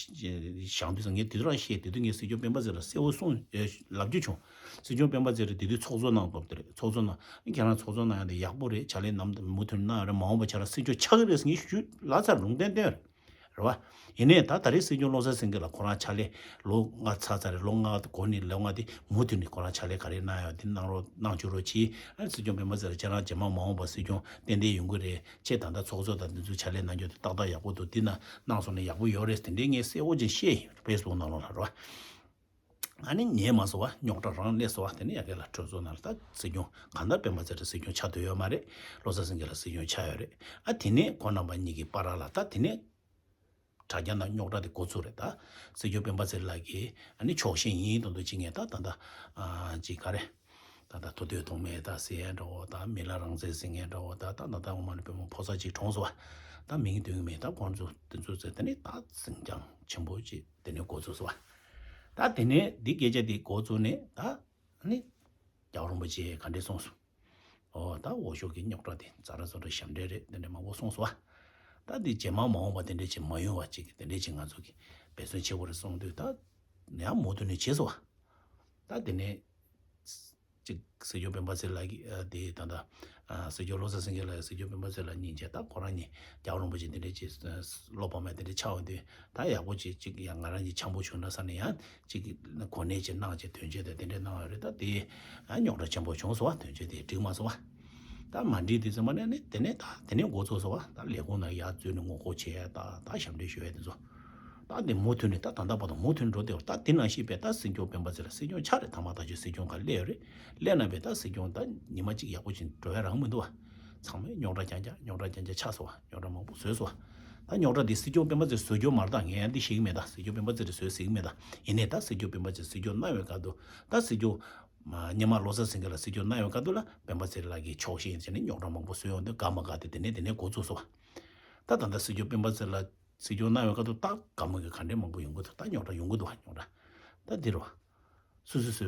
བཞེངས་དུས་ཙང་ངས་དེ་དུས་རང་བཤད། དེ་དུས་ངས་སྲིད་སྐྱོང་སྤེན་པ་ཚེ་རིང་ལ་གསལ་བོ་གསུངས་ཡོད། ལབ་རྒྱུ་བྱུང་། སྲིད་སྐྱོང་སྤེན་པ་ཚེ་རིང་དེ་དུས་ཚོགས་གཙོ་གནང་སྐབས་དེ་རེད། ཚོགས་གཙོ་གནང་། ཁྱེད་རང་ཚོགས་གཙོ་གནང་ཡ་དེ་ཡག་པོ་རེད། ཕྱག་ལས་ནམ་མུ་མཐུད་གནང་ཡ་རེད། མ་འོངས་པ་ཁྱེད་རང་སྲིད་སྐྱོང་ཆགས་ཀྱི་རེད་ཟེར་ངས་ཞུ་ལབ་ཚར། ལུང་བསྟན་བསྟན་ཡོད་རེད། རེད་བ། ཡིན་ནའི་ད་ད་རེས་སྲིད་སྐྱོང་བློ་བཟང་སེང་གེ་ལགས་ཁོ་རང་ཕྱག་ལས་ལོ་ལྔ་ཚར་ཚར་རེད། ལོ་ལྔ་འགོར་ནས་ལོ་ལྔ་དེ་མུ་མཐུད་ནས་ཁོ་རང་ཕྱག་ལས་ག་རེ་གནང་ཡོད་དེ་གནང་རོགས་གནང་བཅུག་རོགས་གྱིས། ཨ་སྲིད་སྐྱོང་སྤེན་པ་ཚེ་རིང་ཁྱེད་རང་རྗེས་མ་མ་འོངས་པ་སྲིད་སྐྱོང་ཏན་ཏན་ཡོང་གི་རེད། ཁྱེད་ད་ལྟ་ཚོགས་གཙོ་དང་འདི་ཚོ་ཕྱག་ལས་གནང་རྒྱུ་དེ་ཏག་ཏག་ཡག་པོ་འདུག་འདི་ན་གནང་སོང་ན་ཡག་པོ་ཡོད་རེད། དེ་འདྲའི་ངས་གསལ་བོ་ཅིག་བཤད་ཡིན། ཕེ་སི་བུག་ནང་ལོགས་ལ་རེད་བ། ཨ་ནི་ཉན་མ་སོང་བ། རྙོག་དྲ་རང་སླེབས་སོང་བ། དེ་ནས་ཡ་གི་ལ་གྲོས་ཚོགས་ནང་ལ་ད་སྲིད་སྐྱོང་གང་ལྟར་སྤེན་པ་ཚེ་རིང་སྲིད་སྐྱོང་ཆགས་འདོད་ཡོད་མ་རེད། བློ་བཟང་སེང་གེ་ལ་སྲིད་སྐྱོང་ཆགས་ཡོད་རེད། ཨ་དེ་ནས་ཁོང་རྣམ་པ་གཉིས་ཀྱི་བར་ལ་ད་དེ་ནས་དྲ་རྒྱ་ནང་རྙོག་དྲ་དེ་འགོ་ཚུགས་རེད། ད་སྲིད་སྐྱོང་སྤེན་པ་ཚེ་རིང་ལགས་ཀྱིས་ཨ་ནི་ཕྱོགས་ཞེན་ཡིན་མདོག་མདོག་བྱེད་མཁན། ད་ད་ད་ཨ་ཅིག་ག་རེ། ད་ད་མཐོ་འདོད་ཐོགས་མེད་ད་ཟེར་ཡ་འདྲ་བོ། ད་མི་ལ་རང་བཙན་ཟེར་མཁན་འདྲ་བོ། ད་ད་ད་ད་འོ་མ་ནི་བུ་མོ་ཕོ་གསར་ཅིག་གྲོངས་སོང་བ། ད་མིང་འདོན་གི་མེད། ད་ཁོང་ཚོ་དེ་ཚོ་ཟེར་དེ་ནས་ད་འཛིན་རྐྱང་ཆེན་པོ་ཅིག་དེ་ནས་འགོ་ཚུགས་སོང་བ། ད་དེ་ནས་འདི་སྐད་ཆ་འདི་འགོ་བཙུགས་ནས་ད་ནི་རྒྱལ་བ་རིན་པོ་ཆེ་ག་འདྲས་གསུངས་སོང་། ཨོ་ད་འོག་ཤོག་གི་རྙོག་དྲ་དེ་ཛ་དྲག་ཛ་དྲག་ཞབས་འདྲེན་རེད། དེ་འདྲས་མང་པོ་གསུངས་སོང་བ། ད་འདི་རྗེས་མ་མ་འོངས་པ་དེ་འདྲས་ཅིག་མ་ཡོང་བ་ཅིག་དེ་འདྲས་ཅིག་ང་ཚོ་གི་འབད་བརྩོན་བྱེད་དགོས་རེད་གསུངས་དུས། ད་ཡང་མུ་མཐུད་ནས་བྱས་སོང་བ། ད་དེ་ནས་ཅིག་སྲིད་སྐྱོང་སྤེན་པ་ཚེ་རིང་ལགས་ཀྱིས་ཨ་དེ་ད་ལྟ་ཨ་སྲིད་སྐྱོང་བློ་བཟང་སེང་གེ་ལགས་སྲིད་སྐྱོང་སྤེན་པ་ཚེ་རིང་ལགས་གཉིས་ཆ་ད་ཁོ་རང་གཉིས་རྒྱལ་བ་རིན་པོ་ཆེ་དེ་འདྲས་ཅིག་ཨ་བློ་ཕམ་པ་དེ་འདྲས་ཆགས་ཡོང་དུས། ད་ཡག་པོ་ཅིག་ཅིག་ཡང་ང་རང་གཉིས་འཆམ་པོ་བྱུང་ན་བསམ་ནས། ཡང་ཅིག་གོ་གནས་ཅིག་གནང་བྱས་དོན་གཅོད་དེ་དེ་འདྲས་གནང་ཡོད་རེད། ད་དེ་ཨ་རྙོག་དྲ་ཆེན་པོ་བྱུང་སོང་བ། དོན་གཅོད་དེ་འགྲིག་མ་སོང་བ། ད་མ་འགྲིག་དུས་ཙམ་པ་ནས་ནི་དེ་ནས་ད་དེ་ནས་འགོ་ཚུགས་སོང་བ། ད་ལས་ཁུངས་ནང་ཡར་འཛུལ་ནས་ངོ་རྒོལ་བྱས། ད་ད་ཞབས་འདྲེན་ཞུ་ཡ་དེ་ཚོ། ད་དེ་མུ་མཐུད་ནས་ད་ད་ལྟ་བར་དུ་མུ་མཐུད་འགྲོ་བསྡད་པ། ད་དེ་ནང་བཞིན་པས་ད་སྲིད་སྐྱོང་སྤེན་པ་ཚེ་རིང་སྲིད་སྐྱོང་ཆགས་རེད། ཐ་མ་ད་ཆོས་སྲིད་སྐྱོང་ག་སླེབས་ཡོད་རེད། སླེབས་ན་པས་ད་སྲིད་སྐྱོང་ད་ཉི་མ་གཅིག་ཡག་པོ་ཅིག་འགྲོ་ཡ་རང་མི་འདུག་བ། ཚང་མས་རྙོག་དྲ་རྐྱང་རྐྱང་རྙོག་དྲ་རྐྱང་རྐྱང་ཆགས་སོང་བ། རྙོག་དྲ་མང་པོ་བཟོས་སོང་བ། ད་རྙོག་དྲ་འདི་སྲིད་སྐྱོང་སྤེན་པ་ཚེ་རིང་བཟོས་རྒྱུ་མ་རེད། ད་ངས་ཡང་འདི་ཤེས་ཀྱི་མེད། ད་སྲིད་སྐྱོང་སྤེན་པ་ཚེ་རིང་བཟོས་ཟེར་གྱི་མེད། ད་ཡིན་ནའི་ད་སྲིད་སྐྱོང་སྤེན་པ་ཚེ་རིང་སྲིད་སྐྱོང་གནང་བའི་སྐབས་དུ། ད་སྲིད་སྐྱོང་མ་སྔོན་མ་བློ་བཟང་སེང་གེ་ལགས་སྲིད་སྐྱོང་གནང་བའི་སྐབས་དུ་ལ་སྤེན་པ་ཚེ་རིང་ལགས་ཀྱིས་ཕྱོགས་ཞེན་བྱས་ནས་རྙོག་དྲ་མང་པོ་བཟོས་ཡོང་དུས་དགའ་མ་དགའ་དེ་དེ་ནས་དེ་ནས་འགོ་བཙུགས་སོང་བ། ད་ད་ལྟ་སྲིད་སྐྱོང་སྤེན་པ་ཚེ་རིང་ལགས་སྲིད་སྐྱོང་གནང་བའི་སྐབས་དུ་ད་དགའ་མ་གི་ག་འདྲས་མང་པོ་ཡོང་གི་འདུག་ད་རྙོག་དྲ་ཡོང་གི་འདུག་བ། རྙོག་དྲ་ད་འདི་རུ་བ། སུ་སུ་སུ་